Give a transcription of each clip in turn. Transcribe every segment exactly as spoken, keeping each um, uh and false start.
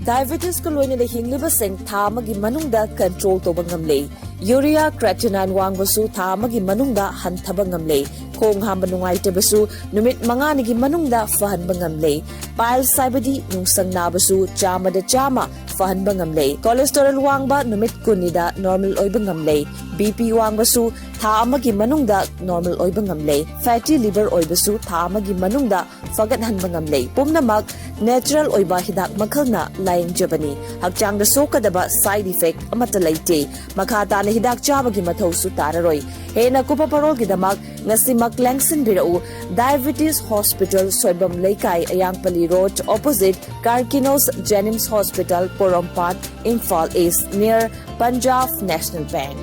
Diabetesꯀ ꯂꯣꯏꯅꯅ ꯍꯤꯡꯂꯤꯕꯁꯤꯡ ꯊꯥ ꯑꯃꯒꯤ ꯃꯅꯨꯡꯗ control ꯇꯧꯕ ꯉꯝꯂꯦ꯫ Urea creatinine ꯋꯥꯡꯕꯁꯨ ꯊꯥ ꯑꯃꯒꯤ ꯃꯅꯨꯡꯗ ꯍꯟꯊꯕ ꯉꯝꯂꯦ꯫ ꯈꯣꯡ ꯍꯥꯝꯕ ꯅꯨꯡꯉꯥꯏꯇꯕꯁꯨ ꯅꯨꯃꯤꯠ ꯃꯉꯥꯅꯤꯒꯤ ꯃꯅꯨꯡꯗ ꯐꯍꯟꯕ ꯉꯝꯂꯦ꯫ Piles ꯍꯥꯏꯕꯗꯤ ꯅꯨꯡꯁꯪ ꯅꯥꯕꯁꯨ ꯆꯥꯝꯃꯗ ꯆꯥꯝꯃ ꯐꯍꯟꯕ ꯉꯝꯂꯦ꯫ Cholesterol ꯋꯥꯡꯕ ꯅꯨꯃꯤꯠ ꯀꯨꯟꯅꯤꯗ normal ꯑꯣꯏꯕ ꯉꯝꯂꯦ꯫ BP ꯋꯥꯡꯕꯁꯨ ꯊꯥ ꯑꯃꯒꯤ ꯃꯅꯨꯡꯗ normal ꯑꯣꯏꯕ ꯉꯝꯂꯦ꯫ Fatty liver ꯑꯣꯏꯕꯁꯨ ꯊꯥ ꯑꯃꯒꯤ ꯃꯅꯨꯡꯗ ꯐꯒꯠꯍꯟꯕ ꯉꯝꯂꯦ꯫ ꯄꯨꯝꯅꯃꯛ natural ꯑꯣꯏꯕ ꯍꯤꯗꯥꯛ ꯃꯈꯜꯅ ꯂꯥꯌꯦꯡꯖꯕꯅꯤ꯫ ꯍꯛꯆꯥꯡꯗ ꯁꯣꯛꯀꯗꯕ side effect ꯑꯃꯠꯇ ꯂꯩꯇꯦ꯫ ꯃꯈꯥ ꯇꯥꯅ ꯍꯤꯗꯥꯛ ꯆꯥꯕꯒꯤ ꯃꯊꯧꯁꯨ ꯇꯥꯔꯔꯣꯏ꯫ ꯍꯦꯟꯅ ꯀꯨꯞꯄ ꯄꯔꯣꯜꯒꯤꯗꯃꯛ ꯉꯁꯤꯃꯛ ꯂꯦꯡꯁꯤꯟꯕꯤꯔꯛꯎ꯫ Diabetes Hospital, Soibam Leikai, Ayangpalli Road, opposite Karkinos Jenims Hospital, Porompat, Imphal East, near Punjab National Bank꯫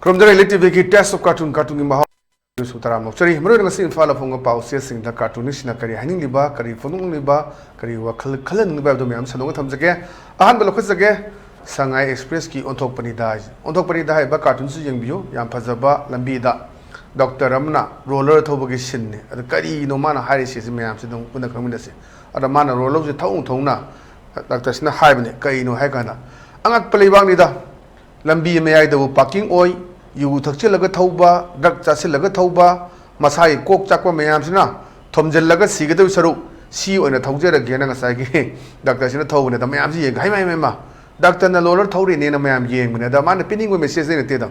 ꯈꯨꯔꯨꯝꯖꯔꯤ, ꯏꯂꯤꯠ ꯇꯤꯚꯤꯒꯤ Taste of Cartoon, ꯀꯥꯔꯇꯨꯟꯒꯤ ꯃꯍꯥꯎ ꯁꯨ ꯇꯔꯥꯃꯨꯛ ꯆꯔꯤ꯫ ꯃꯔꯨꯑꯣꯏꯅ ꯉꯁꯤ ꯏꯝꯐꯥꯜꯗ ꯐꯣꯡꯕ ꯄꯥꯎ ꯆꯦꯁꯤꯡꯗ ꯀꯥꯔꯇꯨꯟꯁꯤꯡꯅ ꯀꯔꯤ ꯍꯥꯏꯅꯤꯡꯂꯤꯕ, ꯀꯔꯤ ꯐꯣꯡꯗꯣꯛꯅꯤꯡꯂꯤꯕ, ꯀꯔꯤ ꯋꯥꯈꯜ ꯈꯜꯍꯟꯅꯤꯡꯂꯤꯕ ꯍꯥꯏꯕꯗꯨ ꯃꯌꯥꯝ ꯁꯟꯗꯣꯛꯅ ꯊꯝꯖꯒꯦ꯫ ꯑꯍꯥꯟꯕ ꯂꯧꯈꯠꯆꯒꯦ, ꯁꯉꯥꯏ ꯑꯦꯛꯁꯄ꯭ꯔꯦꯁꯀꯤ ꯑꯣꯟꯊꯣꯛꯄꯅꯤꯗ ꯍꯥꯏꯁꯦ꯫ ꯑꯣꯟꯊꯣꯛꯄꯅꯤꯗ ꯍꯥꯏꯔꯤꯕ ꯀꯥꯔꯇꯨꯟꯁꯤ ꯌꯦꯡꯕꯤꯌꯨ꯫ ꯌꯥꯝ ꯐꯖꯕ ꯂꯝꯕꯤꯗ ꯗꯣꯛꯇꯔ ꯑꯃꯅ ꯔꯣꯂꯔ ꯊꯧꯕꯒꯤ ꯁꯤꯟꯅꯤ꯫ ꯑꯗꯨ ꯀꯔꯤꯅꯣ ꯃꯥꯅ ꯍꯥꯏꯔꯤꯁꯦ, ꯁꯤ ꯃꯌꯥꯝꯁꯤ ꯑꯗꯨꯝ ꯄꯨꯟꯅ ꯈꯪꯃꯤꯟꯅꯁꯤ꯫ ꯑꯗ ꯃꯥꯅ ꯔꯣꯂꯔꯁꯤ ꯊꯧꯅ ꯊꯧꯅ ꯗꯥꯛꯇꯔꯁꯤꯅ ꯍꯥꯏꯕꯅꯤ, ꯀꯔꯤꯅꯣ ꯍꯥꯏ ꯀꯥꯟꯗ, "ꯑꯉꯛꯄ ꯂꯩꯕꯥꯛꯅꯤꯗ, ꯂꯝꯕꯤ ꯃꯌꯥꯏꯗꯕꯨ ꯄꯥꯔꯀꯤꯡ ꯑꯣꯏ, ꯌꯨ ꯊꯛꯆꯤꯜꯂꯒ ꯊꯧꯕ, ꯗ꯭ꯔꯒ ꯆꯥꯁꯤꯜꯂꯒ ꯊꯧꯕ, ꯃꯁꯥꯒꯤ ꯀꯣꯛ ꯆꯥꯛꯄ ꯃꯌꯥꯝꯁꯤꯅ ꯊꯣꯝꯖꯤꯜꯂꯒ ꯁꯤꯒꯗꯧ ꯁꯔꯨꯛ ꯁꯤ ꯑꯣꯏꯅ ꯊꯧꯖꯔꯒꯦꯅ" ꯉꯁꯥꯏꯒꯤ ꯗꯥꯛꯇꯔꯁꯤꯅ ꯊꯧꯕꯅꯦ꯫ ꯑꯗ ꯃꯌꯥꯝꯁꯤ ꯌꯦꯡꯒ, "ꯍꯩꯃꯥ, ꯍꯩꯃꯥ, ꯍꯩꯃꯥ, ꯗꯥꯛꯇꯔꯅ ꯔꯣꯂꯔ ꯊꯧꯔꯤꯅꯦꯅ" ꯃꯌꯥꯝ ꯌꯦꯡꯕꯅꯦ꯫ ꯑꯗ ꯃꯥꯅ ꯄꯤꯅꯤꯡꯕ ꯃꯦꯁꯦꯖꯇꯤ ꯅꯠꯇꯦꯗ꯫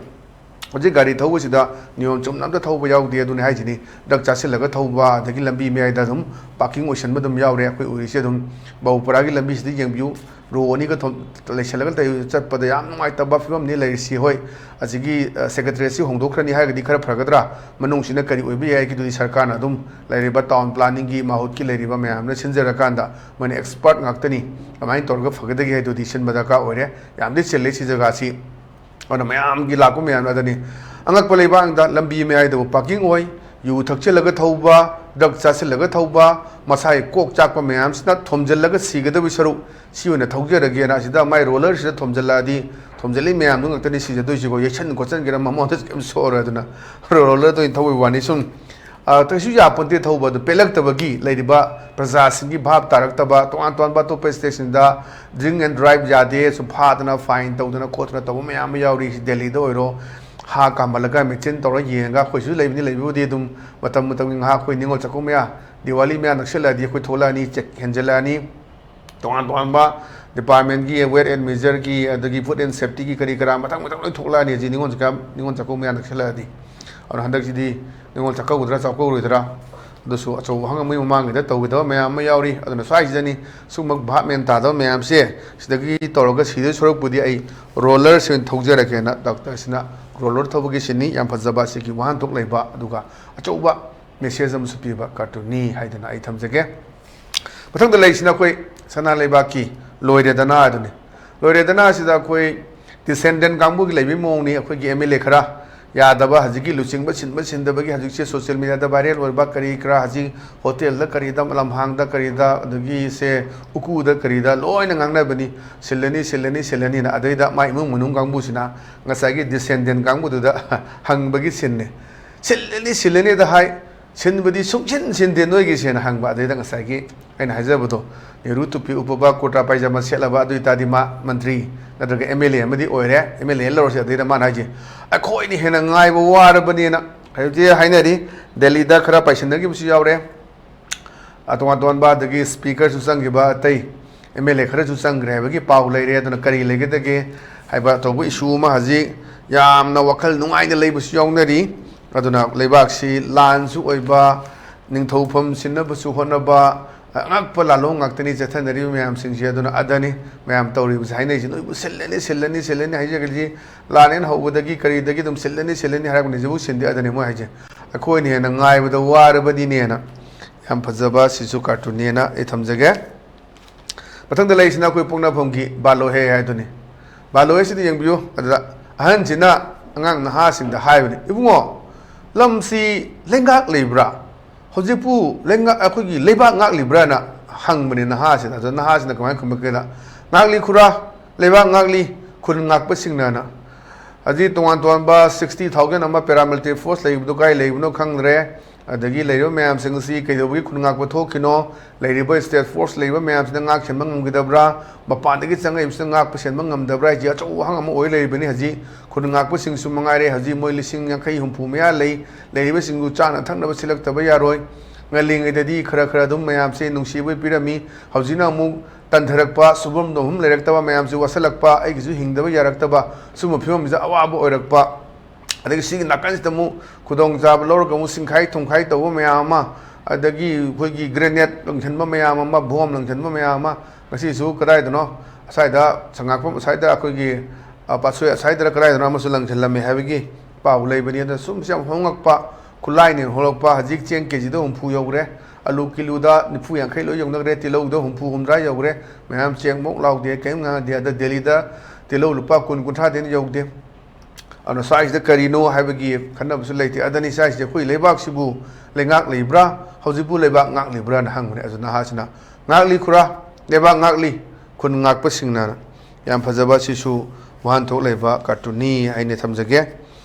ꯍꯧꯖꯤꯛ ꯒꯥꯔꯤ ꯊꯧꯕꯁꯤꯗ ꯅꯤꯌꯣꯝ ꯆꯨꯝꯅ ꯑꯝꯇ ꯊꯧꯕ ꯌꯥꯎꯗꯦ꯫ ꯑꯗꯨꯅꯤ ꯍꯥꯏꯁꯤꯅꯤ, ꯗ꯭ꯔꯒ ꯆꯥꯁꯤꯜꯂꯒ ꯊꯧꯕ, ꯑꯗꯒꯤ ꯂꯝꯕꯤ ꯃꯌꯥꯏꯗ ꯑꯗꯨꯝ ꯄꯥꯔꯀꯤꯡ ꯑꯣꯏꯁꯟꯕ ꯑꯗꯨꯝ ꯌꯥꯎꯔꯦ꯫ ꯑꯩꯈꯣꯏ ꯎꯔꯤꯁꯦ ꯑꯗꯨꯝ ꯕꯥꯕꯨꯄꯨꯔꯥꯒꯤ ꯂꯝꯕꯤꯁꯤꯗ ꯌꯦꯡꯕꯤꯌꯨ, ꯔꯣ ꯑꯅꯤꯒ ꯊꯣꯝ-, ꯂꯩꯁꯜꯂꯒ ꯂꯩ-, ꯆꯠꯄꯗ ꯌꯥꯝ ꯅꯨꯡꯉꯥꯏꯇꯕ ꯐꯤꯕꯝꯅꯤ ꯂꯩꯔꯤꯁꯤ꯫ ꯍꯣꯏ, ꯑꯁꯤꯒꯤ, ꯑ, ꯁꯦꯀ꯭ꯔꯦꯇꯔꯤꯌꯦꯠꯁꯤ ꯍꯣꯡꯗꯣꯛꯈ꯭ꯔꯅꯤ ꯍꯥꯏꯔꯒꯗꯤ ꯈꯔ ꯐꯒꯗ꯭ꯔꯥ? ꯃꯅꯨꯡꯁꯤꯅ ꯀꯔꯤ ꯑꯣꯏꯕ ꯌꯥꯏ ꯍꯥꯏꯕꯗꯨꯗꯤ ꯁꯔꯀꯥꯔꯅ ꯑꯗꯨꯝ ꯂꯩꯔꯤꯕ ꯇꯥꯎꯟ ꯄ꯭ꯂꯥꯅꯤꯡꯒꯤ ꯃꯍꯨꯠꯀꯤ ꯂꯩꯔꯤꯕ ꯃꯌꯥꯝꯅ ꯁꯤꯟꯖꯔꯀꯥꯟꯗ, ꯃꯣꯏꯅ ꯑꯦꯛꯁꯄꯔꯠ ꯉꯥꯛꯇꯅꯤ, ꯀꯃꯥꯏꯅ ꯇꯧꯔꯒ ꯐꯒꯗꯒꯦ ꯍꯥꯏꯗꯨꯗꯤ ꯁꯤꯟꯕ ꯗꯔꯀꯥꯔ ꯑꯣꯏꯔꯦ꯫ ꯌꯥꯝꯗꯤ ꯆꯤꯜꯂꯤ ꯁꯤ ꯖꯒꯥꯁꯤ꯫ ꯑꯗꯨꯅ ꯃꯌꯥꯝꯒꯤ ꯂꯥꯛꯄ ꯃꯌꯥꯝ ꯑꯗꯨꯅꯤ꯫ ꯑꯉꯛꯄ ꯂꯩꯕꯥꯛꯗ ꯂꯝꯕꯤ ꯃꯌꯥꯏꯗꯕꯨ ꯄꯥꯔꯀꯤꯡ ꯑꯣꯏ, ꯌꯨ ꯊꯛꯆꯤꯜꯂꯒ ꯊꯧꯕ, ꯗ꯭ꯔꯒ ꯆꯥꯁꯤꯜꯂꯒ ꯊꯧꯕ, ꯃꯁꯥꯒꯤ ꯀꯣꯛ ꯆꯥꯛꯄ ꯃꯌꯥꯝꯁꯤꯅ ꯊꯣꯝꯖꯤꯜꯂꯒ ꯁꯤꯒꯗꯕꯒꯤ ꯁꯔꯨꯛ, ꯁꯤ ꯑꯣꯏꯅ ꯊꯧꯖꯔꯒꯦꯅ ꯑꯁꯤꯗ ꯃꯥꯏ ꯔꯣꯂꯔꯁꯤꯗ ꯊꯣꯝꯖꯤꯜꯂꯛꯑꯗꯤ, ꯊꯣꯝꯖꯤꯜꯂꯤ ꯃꯌꯥꯝꯗꯨ ꯉꯥꯛꯇꯅꯤ ꯁꯤꯖꯗꯣꯏꯁꯤꯀꯣ꯫ ꯌꯩꯁꯟ ꯈꯣꯠꯆꯟꯒꯦꯔꯥ ꯃꯃꯣꯟꯗ ꯀꯩꯝ ꯁꯣꯛꯑꯔꯣꯏ꯫ ꯑꯗꯨꯅ ꯔꯣꯂꯔꯗ ꯑꯣꯏꯅ ꯊꯧꯕꯒꯤ ꯋꯥꯅꯤ꯫ ꯁꯨꯝ, ꯑ, ꯀꯩꯁꯨ ꯌꯥꯄꯣꯟꯇꯦ ꯊꯧꯕ ꯑꯗꯨ꯫ ꯄꯦꯜꯂꯛꯇꯕꯒꯤ ꯂꯩꯔꯤꯕ ꯄ꯭ꯔꯖꯥꯁꯤꯡꯒꯤ ꯚꯥꯞ ꯇꯥꯔꯛꯇꯕ, ꯇꯣꯉꯥꯟ ꯇꯣꯉꯥꯟꯕ ꯑꯇꯣꯞꯄ ꯁ꯭ꯇꯦꯠꯁꯤꯡꯗ drink and drive ꯌꯥꯗꯦ, ꯁꯨꯝ ꯐꯥꯗꯅ fine ꯇꯧꯗꯅ ꯈꯣꯠꯇꯅ ꯇꯧꯕ ꯃꯌꯥꯝ ꯑꯃ ꯌꯥꯎꯔꯤ꯫ ꯁꯤ ꯗꯦꯜꯂꯤꯗ ꯑꯣꯏꯔꯣ, ꯍꯥ ꯀꯥꯝꯍꯜꯂꯒ ꯃꯦꯆꯤꯟ ꯇꯧꯔ ꯌꯦꯡꯉꯒ, ꯑꯩꯈꯣꯏꯁꯨ ꯂꯩꯕꯅꯤ, ꯂꯩꯕꯕꯨꯗꯤ ꯑꯗꯨꯝ ꯃꯇꯝ ꯃꯇꯝꯒꯤ ꯉꯥꯏꯍꯥꯛ ꯑꯩꯈꯣꯏ ꯅꯤꯉꯣꯜ ꯆꯥꯛꯀꯧꯕ ꯃꯌꯥ, ꯗꯤꯋꯥꯂꯤ ꯃꯌꯥ ꯅꯛꯁꯜꯂꯛꯑꯗꯤ ꯑꯩꯈꯣꯏ ꯊꯣꯛꯂꯛꯑꯅꯤ, ꯆꯦꯛ ꯍꯦꯟꯖꯜꯂꯛꯑꯅꯤ꯫ ꯇꯣꯉꯥꯟ ꯇꯣꯉꯥꯟꯕ departmentꯀꯤ, weight and measureꯒꯤ, ꯑꯗꯒꯤ food and safetyꯒꯤ ꯀꯔꯤ ꯀꯔꯥ ꯃꯊꯪ ꯃꯊꯪ ꯂꯣꯏ ꯊꯣꯛꯂꯛꯑꯅꯤ ꯍꯧꯖꯤꯛ ꯅꯤꯉꯣꯜ ꯆꯥꯛꯀꯧ-, ꯅꯤꯉꯣꯜ ꯆꯥꯛꯀꯧꯕ ꯃꯌꯥ ꯅꯛꯁꯜꯂꯛꯑꯗꯤ꯫ ꯑꯗꯨꯅ ꯍꯟꯗꯛꯁꯤꯗꯤ ꯅꯤꯉꯣꯜ ꯆꯥꯛꯀꯧꯒꯗ꯭ꯔꯥ ꯆꯥꯛꯀꯧꯔꯣꯏꯗ꯭ꯔꯥ? ꯑꯗꯨꯁꯨ ꯑꯆꯧꯕ ꯍꯪꯉꯝꯕꯒꯤ ꯃꯃꯥꯡꯒꯤꯗ ꯇꯧꯒꯗꯕ ꯃꯌꯥꯝ ꯑꯃ ꯌꯥꯎꯔꯤ꯫ ꯑꯗꯨꯅ ꯁ꯭ꯋꯥꯏꯁꯤꯗꯅꯤ ꯁꯨꯝꯕ ꯚꯥꯞ ꯃꯦꯟ ꯇꯥꯗꯕ ꯃꯌꯥꯝꯁꯦ, ꯁꯤꯗꯒꯤ ꯇꯧꯔꯒ ꯁꯤꯗꯣꯏ ꯁꯔꯨꯛꯄꯨꯗꯤ ꯑꯩ ꯔꯣꯂꯔꯁꯦ ꯑꯣꯏꯅ ꯊꯧꯖꯔꯒꯦꯅ ꯗꯥꯛꯇꯔꯁꯤꯅ ꯔꯣꯂꯔ ꯊꯧꯕꯒꯤ ꯁꯤꯟꯅꯤ꯫ ꯌꯥꯝ ꯐꯖꯕ ꯑꯁꯤꯒꯤ ꯋꯥꯍꯟꯊꯣꯛ ꯂꯩꯕ, ꯑꯗꯨꯒ ꯑꯆꯧꯕ message ꯑꯃꯁꯨ ꯄꯤꯕ cartoonꯅꯤ ꯍꯥꯏꯗꯅ ꯑꯩ ꯊꯝꯖꯒꯦ꯫ ꯃꯊꯪꯗ ꯂꯩꯔꯤꯁꯤꯅ ꯑꯩꯈꯣꯏ ꯁꯅꯥ ꯂꯩꯕꯥꯛꯀꯤ ꯂꯣꯏꯔꯦꯗꯅ ꯑꯗꯨꯅꯤ꯫ ꯂꯣꯏꯔꯦꯗꯅ ꯑꯁꯤꯗ ꯑꯩꯈꯣꯏ descendant ꯀꯥꯡꯕꯨꯒꯤ ꯂꯩꯕꯒꯤ ꯃꯑꯣꯡꯅꯤ꯫ ꯑꯩꯈꯣꯏꯒꯤ MLA ꯈꯔ ꯌꯥꯗꯕ, ꯍꯧꯖꯤꯛꯀꯤ ꯂꯨꯆꯤꯡꯕ ꯁꯤꯟꯕ ꯁꯤꯟꯗꯕꯒꯤ ꯍꯧꯖꯤꯛꯁꯦ social mediaꯗ viral ꯑꯣꯏꯕ ꯀꯔꯤ ꯀꯔꯥ, ꯍꯧꯖꯤꯛ ꯍꯣꯇꯦꯜꯗ ꯀꯔꯤꯗ, ꯂꯝꯍꯥꯡꯗ ꯀꯔꯤꯗ, ꯑꯗꯒꯤ ꯁꯦ ꯎꯀꯨꯗ ꯀꯔꯤꯗ ꯂꯣꯏꯅ ꯉꯥꯡꯅꯕꯅꯤ, ꯁꯤꯜꯂꯅꯤ, ꯁꯤꯜꯂꯅꯤ, ꯁꯤꯜꯂꯅꯤꯅ꯫ ꯑꯗꯩꯗ ꯃꯥꯏ ꯏꯃꯨꯡ ꯃꯅꯨꯡ ꯀꯥꯡꯕꯨꯁꯤꯅ ꯉꯁꯥꯏꯒꯤ descendant ꯀꯥꯡꯕꯨꯗꯨꯗ ꯍꯪꯕꯒꯤ ꯁꯤꯟꯅꯤ꯫ ꯁꯤꯜꯂꯅꯤ, ꯁꯤꯜꯂꯅꯤꯗ ꯍꯥꯏ, ꯁꯤꯟꯕꯗꯤ ꯁꯨꯡꯁꯤꯟ ꯁꯤꯟꯗꯦ ꯅꯣꯏꯒꯤꯁꯦꯅ ꯍꯪꯕ꯫ ꯑꯗꯩꯗ ꯉꯁꯥꯏꯒꯤ ꯑꯩꯅ ꯍꯥꯏꯖꯕꯗꯣ, ꯅꯦꯍꯔꯨ ꯇꯨꯄꯤ ꯎꯞꯄꯕ, ꯀꯨꯔꯇꯥ ꯄꯥꯏꯖꯃ ꯁꯦꯠꯂꯕ, ꯑꯗꯨ ꯑꯣꯏꯇꯥꯔꯗꯤ ꯃꯥ ꯃꯟꯇ꯭ꯔꯤ ꯅꯠꯇ꯭ꯔꯒ MLA ꯑꯃꯗꯤ ꯑꯣꯏꯔꯦ, MLA ꯂꯧꯔꯁꯦ꯫ ꯑꯗꯩꯗ ꯃꯥꯅ ꯍꯥꯏꯁꯦ, "ꯑꯩꯈꯣꯏꯅ ꯍꯦꯟꯅ ꯉꯥꯏꯕ ꯋꯥꯔꯕꯅꯤꯅ" ꯍꯧꯖꯤꯛꯇꯤ ꯍꯥꯏꯅꯔꯤ꯫ ꯗꯦꯜꯂꯤꯗ ꯈꯔ ꯄꯥꯏꯁꯤꯟꯅꯈꯤꯕꯁꯨ ꯌꯥꯎꯔꯦ꯫ ꯑ, ꯇꯣꯉꯥꯟ ꯇꯣꯉꯥꯟꯕ ꯑꯗꯒꯤ speakerꯁꯨ ꯆꯪꯈꯤꯕ, ꯑꯇꯩ MLA ꯈꯔꯁꯨ ꯆꯪꯈ꯭ꯔꯦ ꯍꯥꯏꯕꯒꯤ ꯄꯥꯎ ꯂꯩꯔꯦ꯫ ꯑꯗꯨꯅ ꯀꯔꯤ ꯂꯩꯒꯗꯒꯦ ꯍꯥꯏꯕ ꯑꯆꯧꯕ issue ꯑꯃ ꯍꯧꯖꯤꯛ ꯌꯥꯝꯅ ꯋꯥꯈꯜ ꯅꯨꯡꯉꯥꯏꯅ ꯂꯩꯕꯁꯨ ꯌꯥꯎꯅꯔꯤ꯫ ꯑꯗꯨꯅ ꯂꯩꯕꯥꯛꯁꯤ ꯂꯥꯟꯁꯨ ꯑꯣꯏꯕ, ꯅꯤꯡꯊꯧꯐꯝ ꯁꯤꯟꯅꯕꯁꯨ ꯍꯣꯠꯅꯕ, ꯑꯉꯛꯄ ꯂꯥꯜꯂꯣꯡ ꯉꯥꯛꯇꯅꯤ ꯆꯠꯊꯅꯔꯤꯕ ꯃꯌꯥꯝꯁꯤꯡꯁꯦ꯫ ꯑꯗꯨꯅ ꯑꯗꯅꯤ ꯃꯌꯥꯝ ꯇꯧꯔꯤꯕꯁꯦ, ꯍꯥꯏꯅꯩꯁꯦ, "ꯅꯣꯏꯕꯨ ꯁꯤꯜꯂꯅꯤ, ꯁꯤꯜꯂꯅꯤ, ꯁꯤꯜꯂꯅꯤ" ꯍꯥꯏꯖꯒꯗꯤ, ꯂꯥꯟ ꯍꯦꯛ ꯍꯧꯕꯗꯒꯤ ꯀꯔꯤꯗꯒꯤ ꯑꯗꯨꯝ "ꯁꯤꯜꯂꯅꯤ, ꯁꯤꯜꯂꯅꯤ" ꯍꯥꯏꯔꯛꯄꯅꯤ꯫ ꯍꯧꯖꯤꯛꯐꯥꯎ ꯁꯤꯟꯗꯦ, ꯑꯗꯅꯤ ꯃꯣꯏ ꯍꯥꯏꯁꯦ꯫ ꯑꯩꯈꯣꯏꯅ ꯍꯦꯟꯅ ꯉꯥꯏꯕꯗ ꯋꯥꯔꯕꯅꯤꯅꯦꯅ꯫ ꯌꯥꯝ ꯐꯖꯕ ꯁꯤꯁꯨ ꯀꯥꯔꯇꯨꯟꯅꯦꯅ ꯑꯩ ꯊꯝꯖꯒꯦ꯫ ꯃꯊꯪꯗ ꯂꯩꯔꯤꯁꯤꯅ ꯑꯩꯈꯣꯏ ꯄꯣꯛꯅꯐꯝꯒꯤ ꯕꯥꯂꯣꯍꯦ ꯍꯥꯏꯗꯨꯅꯤ꯫ ꯕꯥꯂꯣꯍꯦꯁꯤꯗ ꯌꯦꯡꯕꯤꯌꯨ꯫ ꯑꯗꯨꯗ ꯑꯍꯟꯁꯤꯅ ꯑꯉꯥꯡ ꯅꯍꯥꯁꯤꯡꯗ ꯍꯥꯏꯕꯅꯤ, "ꯏꯕꯨꯡꯉꯣ, ꯂꯝꯁꯤ ꯂꯩꯉꯥꯛ ꯂꯩꯕ꯭ꯔꯥ? ꯍꯧꯖꯤꯛꯄꯨ ꯂꯩꯉꯥꯛ, ꯑꯩꯈꯣꯏꯒꯤ ꯂꯩꯕꯥꯛ ꯉꯥꯛꯂꯤꯕ꯭ꯔꯥꯅ?" ꯍꯪꯕꯅꯤ ꯅꯍꯥꯁꯤꯅ꯫ ꯑꯗꯨꯗ ꯅꯍꯥꯁꯤꯅ ꯀꯃꯥꯏꯅ ꯈꯨꯝꯃꯛꯀꯦꯗ, "ꯉꯥꯛꯂꯤ ꯈꯨꯔꯥ, ꯂꯩꯕꯥꯛ ꯉꯥꯛꯂꯤ, ꯈꯨꯟ ꯉꯥꯛꯄꯁꯤꯡꯅꯅ"꯫ ꯍꯧꯖꯤꯛ ꯇꯣꯉꯥꯟ ꯇꯣꯉꯥꯟꯕ sixty thousand ꯑꯃ paramilitary force ꯂꯩꯕꯗꯨ ꯀꯥꯏ ꯂꯩꯕꯅꯣ ꯈꯪꯗ꯭ꯔꯦ꯫ ꯑꯗꯒꯤ ꯂꯩꯔꯤꯕ ꯃꯌꯥꯝꯁꯤꯡ ꯑꯁꯤ ꯀꯩꯗꯧꯕꯒꯤ ꯈꯨꯟ ꯉꯥꯛꯄ ꯊꯣꯛꯈꯤꯅꯣ? ꯂꯩꯔꯤꯕ state force ꯂꯩꯔꯤꯕ ꯃꯌꯥꯝꯁꯤꯅ ꯉꯥꯛ ꯁꯦꯟꯕ ꯉꯝꯈꯤꯗꯕ꯭ꯔꯥ? ꯃꯄꯥꯟꯗꯒꯤ ꯆꯪꯉꯛꯏꯕꯁꯤꯅ ꯉꯥꯛꯄ ꯁꯦꯟꯕ ꯉꯝꯗꯕ꯭ꯔꯥ ꯍꯥꯏꯁꯤ ꯑꯆꯧꯕ ꯋꯥꯍꯪ ꯑꯃ ꯑꯣꯏ ꯂꯩꯔꯤꯕꯅꯤ꯫ ꯍꯧꯖꯤꯛ ꯈꯨꯟ ꯉꯥꯛꯄꯁꯤꯡꯁꯨ ꯃꯉꯥꯏꯔꯦ, ꯍꯧꯖꯤꯛ ꯃꯣꯏ ꯂꯤꯁꯤꯡ ꯌꯥꯡꯈꯩ ꯍꯨꯝꯐꯨ ꯃꯌꯥ ꯂꯩ꯫ ꯂꯩꯔꯤꯕꯁꯤꯡꯗꯨ ꯆꯥꯅ ꯊꯛꯅꯕ ꯁꯤꯜꯂꯛꯇꯕ ꯌꯥꯔꯣꯏ꯫ ꯉꯜꯂꯤꯉꯩꯗꯗꯤ ꯈꯔ ꯈꯔ ꯑꯗꯨꯝ ꯃꯌꯥꯝꯁꯦ ꯅꯨꯡꯁꯤꯕꯣꯏ ꯄꯤꯔꯝꯃꯤ꯫ ꯍꯧꯖꯤꯛꯅ ꯑꯃꯨꯛ ꯇꯟꯊꯔꯛꯄ, ꯁꯨꯐꯝ ꯅꯣꯝꯐꯝ ꯂꯩꯔꯛꯇꯕ, ꯃꯌꯥꯝꯁꯦ ꯋꯥꯁꯜꯂꯛꯄ, ꯑꯩꯒꯤꯁꯨ ꯍꯤꯡꯗꯕ ꯌꯥꯔꯛꯇꯕ, ꯁꯨꯝꯕ ꯐꯤꯕꯝꯁꯤꯗ ꯑꯋꯥꯕ ꯑꯣꯏꯔꯛꯄ꯫ ꯑꯗꯒꯤ ꯁꯤꯒꯤ ꯅꯥꯀꯟꯁꯤꯗ ꯑꯃꯨꯛ ꯈꯨꯗꯣꯡꯆꯥꯕ ꯂꯧꯔꯒ ꯑꯃꯨꯛ ꯁꯤꯡꯈꯥꯏ ꯊꯨꯝꯈꯥꯏ ꯇꯧꯕ ꯃꯌꯥꯝ ꯑꯃ, ꯑꯗꯒꯤ ꯑꯩꯈꯣꯏꯒꯤ grenade ꯂꯪꯁꯤꯟꯕ ꯃꯌꯥꯝ ꯑꯃ, bomb ꯂꯪꯁꯤꯟꯕ ꯃꯌꯥꯝ ꯑꯃ, ꯉꯁꯤꯁꯨ ꯀꯗꯥꯏꯗꯅꯣ ꯑꯁ꯭ꯋꯥꯏꯗ ꯁꯉꯥꯛꯄꯝ ꯑꯁ꯭ꯋꯥꯏꯗ ꯑꯩꯈꯣꯏꯒꯤ, ꯑ, ꯄꯥꯠꯁꯣꯏ ꯑꯁ꯭ꯋꯥꯏꯗꯔ ꯀꯗꯥꯏꯗꯅꯣ ꯑꯃꯁꯨ ꯂꯪꯁꯤꯜꯂꯝꯃꯦ ꯍꯥꯏꯕꯒꯤ ꯄꯥꯎ ꯂꯩꯕꯅꯤ꯫ ꯑꯗꯨꯅ ꯁꯨꯝ ꯁꯨꯝ ꯍꯣꯡꯂꯛꯄ, ꯈꯨꯠꯂꯥꯏꯅ ꯍꯣꯡꯂꯛꯄ, ꯍꯧꯖꯤꯛ ꯆꯦꯡ ꯀꯦ ꯖꯤꯗ ꯍꯨꯝꯐꯨ ꯌꯧꯈ꯭ꯔꯦ, ꯑꯂꯨ ꯀꯤꯂꯣꯗ ꯅꯤꯐꯨ ꯌꯥꯡꯈꯩ ꯂꯣꯏ ꯌꯧꯅꯈ꯭ꯔꯦ, ꯇꯤꯜꯍꯧꯗ ꯍꯨꯝꯐꯨ ꯍꯨꯝꯗ꯭ꯔꯥ ꯌꯧꯈ꯭ꯔꯦ꯫ ꯃꯌꯥꯝ ꯆꯦꯡ ꯃꯣꯛ ꯂꯥꯎꯗꯦ, ꯀꯔꯤꯝ ꯉꯥꯡꯅꯗꯦ꯫ ꯑꯗ ꯗꯦꯜꯂꯤꯗ ꯇꯤꯜꯍꯧ ꯂꯨꯄꯥ ꯀꯨꯟ ꯀꯨꯟꯊ꯭ꯔꯥꯗꯩ ꯍꯦꯟꯅ ꯌꯧꯗꯦ꯫ ꯑꯗꯨꯅ ꯁ꯭ꯋꯥꯏꯁꯤꯗ ꯀꯔꯤꯅꯣ ꯍꯥꯏꯕꯒꯤ ꯈꯟꯅꯕꯁꯨ ꯂꯩꯇꯦ꯫ ꯑꯗꯅꯤ ꯁ꯭ꯋꯥꯏꯁꯤꯗ ꯑꯩꯈꯣꯏ ꯂꯩꯕꯥꯛꯁꯤꯕꯨ ꯂꯩꯉꯥꯛ ꯂꯩꯕ꯭ꯔꯥ, ꯍꯧꯖꯤꯛꯄꯨ ꯂꯩꯕꯥꯛ ꯉꯥꯛꯂꯤꯕ꯭ꯔꯥꯅ ꯍꯪꯕꯅꯦ꯫ ꯑꯗꯨ ꯅꯍꯥꯁꯤꯅ, "ꯉꯥꯛꯂꯤ ꯈꯨꯔꯥ, ꯂꯩꯕꯥꯛ ꯉꯥꯛꯂꯤ, ꯈꯨꯟ ꯉꯥꯛꯄꯁꯤꯡꯅ"꯫ ꯌꯥꯝ ꯐꯖꯕ, ꯁꯤꯁꯨ ꯋꯥꯍꯟꯊꯣꯛ ꯂꯩꯕ ꯀꯥꯔꯇꯨꯟꯅꯤ ꯍꯥꯏꯅ ꯊꯝꯖꯒꯦ꯫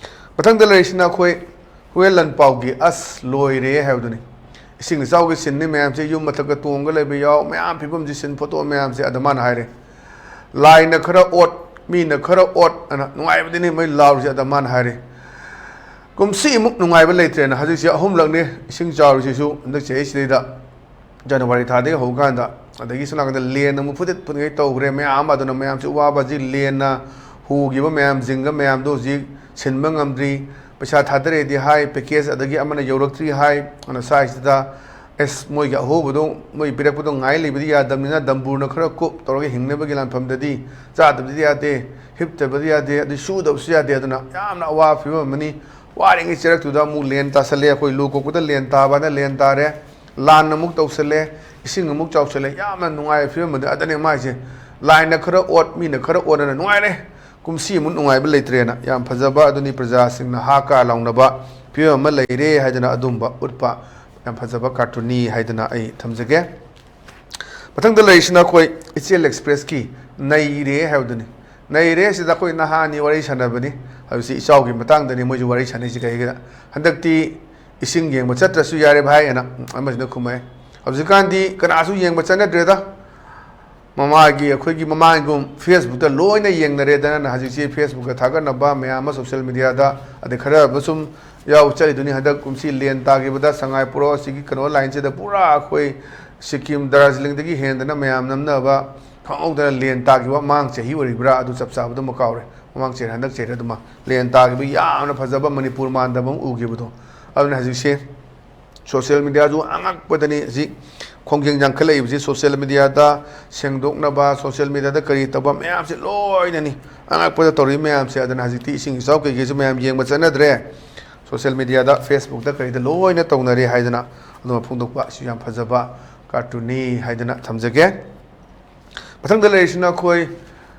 ꯃꯊꯪꯗ ꯂꯩꯔꯤꯁꯤꯅ ꯑꯩꯈꯣꯏ ꯍꯨꯌꯦꯟ ꯂꯥꯟꯄꯥꯎꯒꯤ "ꯑꯁ ꯂꯣꯏꯔꯦ" ꯍꯥꯏꯕꯗꯨꯅꯤ꯫ ꯏꯁꯤꯡ ꯏꯆꯥꯎꯒꯤ ꯁꯤꯟꯅꯤ ꯃꯌꯥꯝꯁꯦ, ꯌꯨꯝ ꯃꯊꯛꯇ ꯇꯣꯡꯉꯒ ꯂꯩꯕ ꯌꯥꯎ, ꯃꯌꯥꯝ ꯐꯤꯕꯝꯁꯤ ꯁꯤꯟ ꯐꯣꯇꯣ ꯃꯌꯥꯝꯁꯦ꯫ ꯑꯗ ꯃꯥꯅ ꯍꯥꯏꯔꯦ, "ꯂꯥꯏꯅ ꯈꯔ ꯑꯣꯠ, ꯃꯤꯅ ꯈꯔ ꯑꯣꯠ" ꯑꯅ ꯅꯨꯡꯉꯥꯏꯕꯗꯤꯅꯦ ꯃꯣꯏ ꯂꯥꯎꯔꯤꯁꯦ꯫ ꯑꯗ ꯃꯥꯅ ꯍꯥꯏꯔꯦ, "ꯀꯨꯝꯁꯤꯃꯨꯛ ꯅꯨꯡꯉꯥꯏꯕ ꯂꯩꯇ꯭ꯔꯦꯅ, ꯍꯧꯖꯤꯛꯁꯦ ꯑꯍꯨꯝꯂꯛꯅꯤ ꯏꯁꯤꯡ ꯆꯥꯎꯔꯤꯁꯤꯁꯨ ꯍꯟꯗꯛ ꯆꯍꯤꯁꯤꯗꯩꯗ꯫ ꯖꯅꯋꯥꯔꯤ ꯊꯥꯗꯒꯤ ꯍꯧꯀꯥꯟꯗ, ꯑꯗꯒꯤ ꯁꯣꯝ ꯅꯥꯀꯟꯗ ꯂꯦꯟ ꯑꯃꯨꯛ ꯐꯨꯗꯠ ꯐꯨꯗꯠꯈꯩ ꯇꯧꯈ꯭ꯔꯦ꯫ ꯃꯌꯥꯝ ꯑꯃ ꯑꯗꯨꯅ ꯃꯌꯥꯝꯁꯦ ꯋꯥꯕ, ꯍꯧꯖꯤꯛ ꯂꯦꯟꯅ ꯄꯨꯈꯤꯕ ꯃꯌꯥꯝ, ꯖꯤꯡꯒ ꯃꯌꯥꯝꯗꯣ ꯍꯧꯖꯤꯛ ꯁꯤꯟꯕ ꯉꯝꯗ꯭ꯔꯤ꯫ ꯄꯩꯁꯥ ꯊꯥꯗꯔꯦꯗꯤ ꯍꯥꯏ, ꯄꯦꯀꯦꯖ ꯑꯗꯒꯤ ꯑꯃꯅ ꯌꯧꯔꯛꯇ꯭ꯔꯤ ꯍꯥꯏ꯫ ꯑꯗꯨꯅ ꯁ꯭ꯋꯥꯏꯁꯤꯗ ꯑꯦꯁ, ꯃꯣꯏꯒꯤ ꯑꯍꯣꯕꯗꯣ, ꯃꯣꯏ ꯄꯤꯔꯛꯄꯗꯣ ꯉꯥꯏ ꯂꯩꯕꯗꯤ ꯌꯥꯗꯕꯅꯤꯅ, ꯗꯝꯕꯨꯔꯅ ꯈꯔ ꯀꯨꯞ ꯇꯧꯔꯒ ꯍꯤꯡꯅꯕꯒꯤ ꯂꯥꯟꯐꯝꯗꯗꯤ ꯆꯥꯗꯕꯗꯤ ꯌꯥꯗꯦ, ꯍꯤꯞꯇꯕꯗꯤ ꯌꯥꯗꯦ, ꯑꯗꯨ ꯁꯨꯗꯕꯁꯨ ꯌꯥꯗꯦ꯫ ꯑꯗꯨꯅ ꯌꯥꯝꯅ ꯑꯋꯥꯕ ꯐꯤꯕꯝ ꯑꯃꯅꯤ꯫ ꯋꯥꯔꯤꯉꯩ ꯆꯩꯔꯛꯇꯨꯗ ꯑꯃꯨꯛ ꯂꯦꯟ ꯇꯥꯁꯜꯂꯦ꯫ ꯑꯩꯈꯣꯏ ꯂꯨ ꯀꯣꯛꯄꯗ ꯂꯦꯟ ꯇꯥꯕꯅ ꯂꯦꯟ ꯇꯥꯔꯦ, ꯂꯥꯟ ꯑꯃꯨꯛ ꯇꯧꯁꯜꯂꯦ, ꯏꯁꯤꯡ ꯑꯃꯨꯛ ꯆꯥꯎꯁꯜꯂꯦ꯫ ꯌꯥꯝꯅ ꯅꯨꯡꯉꯥꯏꯕ ꯐꯤꯕꯝ ꯑꯃꯗ ꯑꯗꯅꯦ ꯃꯥꯏꯁꯦ꯫ ꯂꯥꯏꯅ ꯈꯔ ꯑꯣꯠ, ꯃꯤꯅ ꯈꯔ ꯑꯣꯠ ꯑꯅ ꯅꯨꯡꯉꯥꯏꯔꯦ꯫ ꯀꯨꯝꯁꯤ ꯑꯃꯨꯛ ꯅꯨꯡꯉꯥꯏꯕ ꯂꯩꯇ꯭ꯔꯦꯅ꯫ ꯌꯥꯝ ꯐꯖꯕ ꯑꯗꯨꯅꯤ, ꯄ꯭ꯔꯖꯥꯁꯤꯡꯅ ꯍꯥ ꯀꯥ ꯂꯥꯎꯅꯕ ꯐꯤꯕꯝ ꯑꯃ ꯂꯩꯔꯦ ꯍꯥꯏꯗꯅ ꯑꯗꯨꯝꯕ ꯎꯠꯄ ꯌꯥꯝ ꯐꯖꯕ ꯀꯥꯔꯇꯨꯟꯅꯤ ꯍꯥꯏꯗꯅ ꯑꯩ ꯊꯝꯖꯒꯦ꯫ ꯃꯊꯪꯗ ꯂꯩꯔꯤꯁꯤꯅ ꯑꯩꯈꯣꯏ ꯏꯆꯦꯜ ꯑꯦꯛꯁꯄ꯭ꯔꯦꯁꯀꯤ ꯅꯩꯔꯦ ꯍꯥꯏꯕꯗꯨꯅꯤ꯫ ꯅꯩꯔꯦ ꯁꯤꯗ ꯑꯩꯈꯣꯏ ꯅꯍꯥ ꯑꯅꯤ ꯋꯥꯔꯤ ꯁꯥꯟꯅꯕꯅꯤ꯫ ꯍꯧꯖꯤꯛꯁꯤ ꯏꯆꯥꯎꯒꯤ ꯃꯇꯥꯡꯗꯅꯤ ꯃꯣꯏꯁꯨ ꯋꯥꯔꯤ ꯁꯥꯟꯅꯩꯁꯤ꯫ ꯀꯩꯒꯤꯅ ꯍꯟꯗꯛꯇꯤ ꯏꯁꯤꯡ ꯌꯦꯡꯕ ꯆꯠꯇ꯭ꯔꯁꯨ ꯌꯥꯔꯦ ꯚꯥꯏ ꯍꯥꯏꯅ ꯑꯃꯁꯤꯅ ꯈꯨꯝꯃꯛꯑꯦ꯫ ꯍꯧꯖꯤꯛꯀꯥꯟꯗꯤ ꯀꯅꯥꯁꯨ ꯌꯦꯡꯕ ꯆꯠꯅꯗ꯭ꯔꯦꯗ꯫ ꯃꯃꯥꯒꯤ, ꯑꯩꯈꯣꯏꯒꯤ ꯃꯃꯥꯡꯒꯨꯝ ꯐꯦꯁꯕꯨꯛꯇ ꯂꯣꯏꯅ ꯌꯦꯡꯅꯔꯦꯗꯅ꯫ ꯍꯧꯖꯤꯛꯁꯤ ꯐꯦꯁꯕꯨꯛꯇ ꯊꯥꯒꯠꯅꯕ ꯃꯌꯥꯝ ꯑꯃ, ꯁꯣꯁꯤꯌꯦꯜ ꯃꯤꯗꯤꯌꯥꯗ, ꯑꯗꯩ ꯈꯔ ꯑꯃ ꯁꯨꯝ ꯌꯥꯎ ꯆꯠꯂꯤꯗꯨꯅꯤ꯫ ꯍꯟꯗꯛ ꯀꯨꯝꯁꯤ ꯂꯦꯟ ꯇꯥꯈꯤꯕꯗ ꯁꯉꯥꯏ ꯄꯣꯔꯣ ꯑꯁꯤꯒꯤ ꯀꯩꯅꯣ ꯂꯥꯏꯟꯁꯤꯗ ꯄꯨꯔꯥ ꯑꯩꯈꯣꯏ ꯁꯤꯛꯀꯤꯝ, ꯗꯥꯔꯖꯤꯂꯤꯡꯗꯒꯤ ꯍꯦꯟꯗꯅ ꯃꯌꯥꯝ ꯅꯝꯅꯕ ꯈꯪꯍꯧꯗꯅ ꯂꯦꯟ ꯇꯥꯈꯤꯕ ꯃꯃꯥꯡ ꯆꯍꯤ ꯑꯣꯏꯔꯤꯕ꯭ꯔꯥ, ꯑꯗꯨ ꯆꯞ ꯆꯥꯕꯗꯨꯃ ꯀꯥꯎꯔꯦ꯫ ꯃꯃꯥꯡ ꯆꯍꯤ, ꯍꯟꯗꯛ ꯆꯍꯤꯔ ꯑꯗꯨꯃ ꯂꯦꯟ ꯇꯥꯈꯤꯕ ꯌꯥꯝꯅ ꯐꯖꯕ ꯃꯅꯤꯄꯨꯔ ꯃꯥꯟꯗꯕ ꯑꯃ ꯎꯈꯤꯕꯗꯣ꯫ ꯑꯗꯨꯅ ꯍꯧꯖꯤꯛꯁꯦ ꯁꯣꯁꯤꯌꯦꯜ ꯃꯤꯗꯤꯌꯥꯁꯨ ꯑꯉꯛꯄꯗꯅꯤ ꯍꯧꯖꯤꯛ ꯈꯣꯡꯖꯦꯜ ꯌꯥꯡꯈꯠꯂꯛꯏꯕꯁꯤ꯫ ꯁꯣꯁꯤꯌꯦꯜ ꯃꯤꯗꯤꯌꯥꯗ ꯁꯦꯡꯗꯣꯛꯅꯕ, ꯁꯣꯁꯤꯌꯦꯜ ꯃꯤꯗꯤꯌꯥꯗ ꯀꯔꯤ ꯇꯧꯕ ꯃꯌꯥꯝꯁꯦ ꯂꯣꯏꯅꯅꯤ ꯑꯉꯛꯄꯗ ꯇꯧꯔꯤ ꯃꯌꯥꯝꯁꯦ꯫ ꯑꯗꯨꯅ ꯍꯧꯖꯤꯛꯇꯤ ꯏꯁꯤꯡ ꯏꯆꯥꯎ ꯀꯩꯀꯩꯁꯨ ꯃꯌꯥꯝ ꯌꯦꯡꯕ ꯆꯠꯅꯗ꯭ꯔꯦ꯫ ꯁꯣꯁꯤꯌꯦꯜ ꯃꯤꯗꯤꯌꯥꯗ, ꯐꯦꯁꯕꯨꯛꯇ ꯀꯔꯤꯗ ꯂꯣꯏꯅ ꯇꯧꯅꯔꯦ ꯍꯥꯏꯗꯅ ꯑꯗꯨꯃ ꯐꯣꯡꯗꯣꯛꯄ ꯑꯁꯤ ꯌꯥꯝ ꯐꯖꯕ ꯀꯥꯔꯇꯨꯟꯅꯤ ꯍꯥꯏꯗꯅ ꯊꯝꯖꯒꯦ꯫ ꯃꯊꯪꯗ ꯂꯩꯔꯤꯁꯤꯅ ꯑꯩꯈꯣꯏ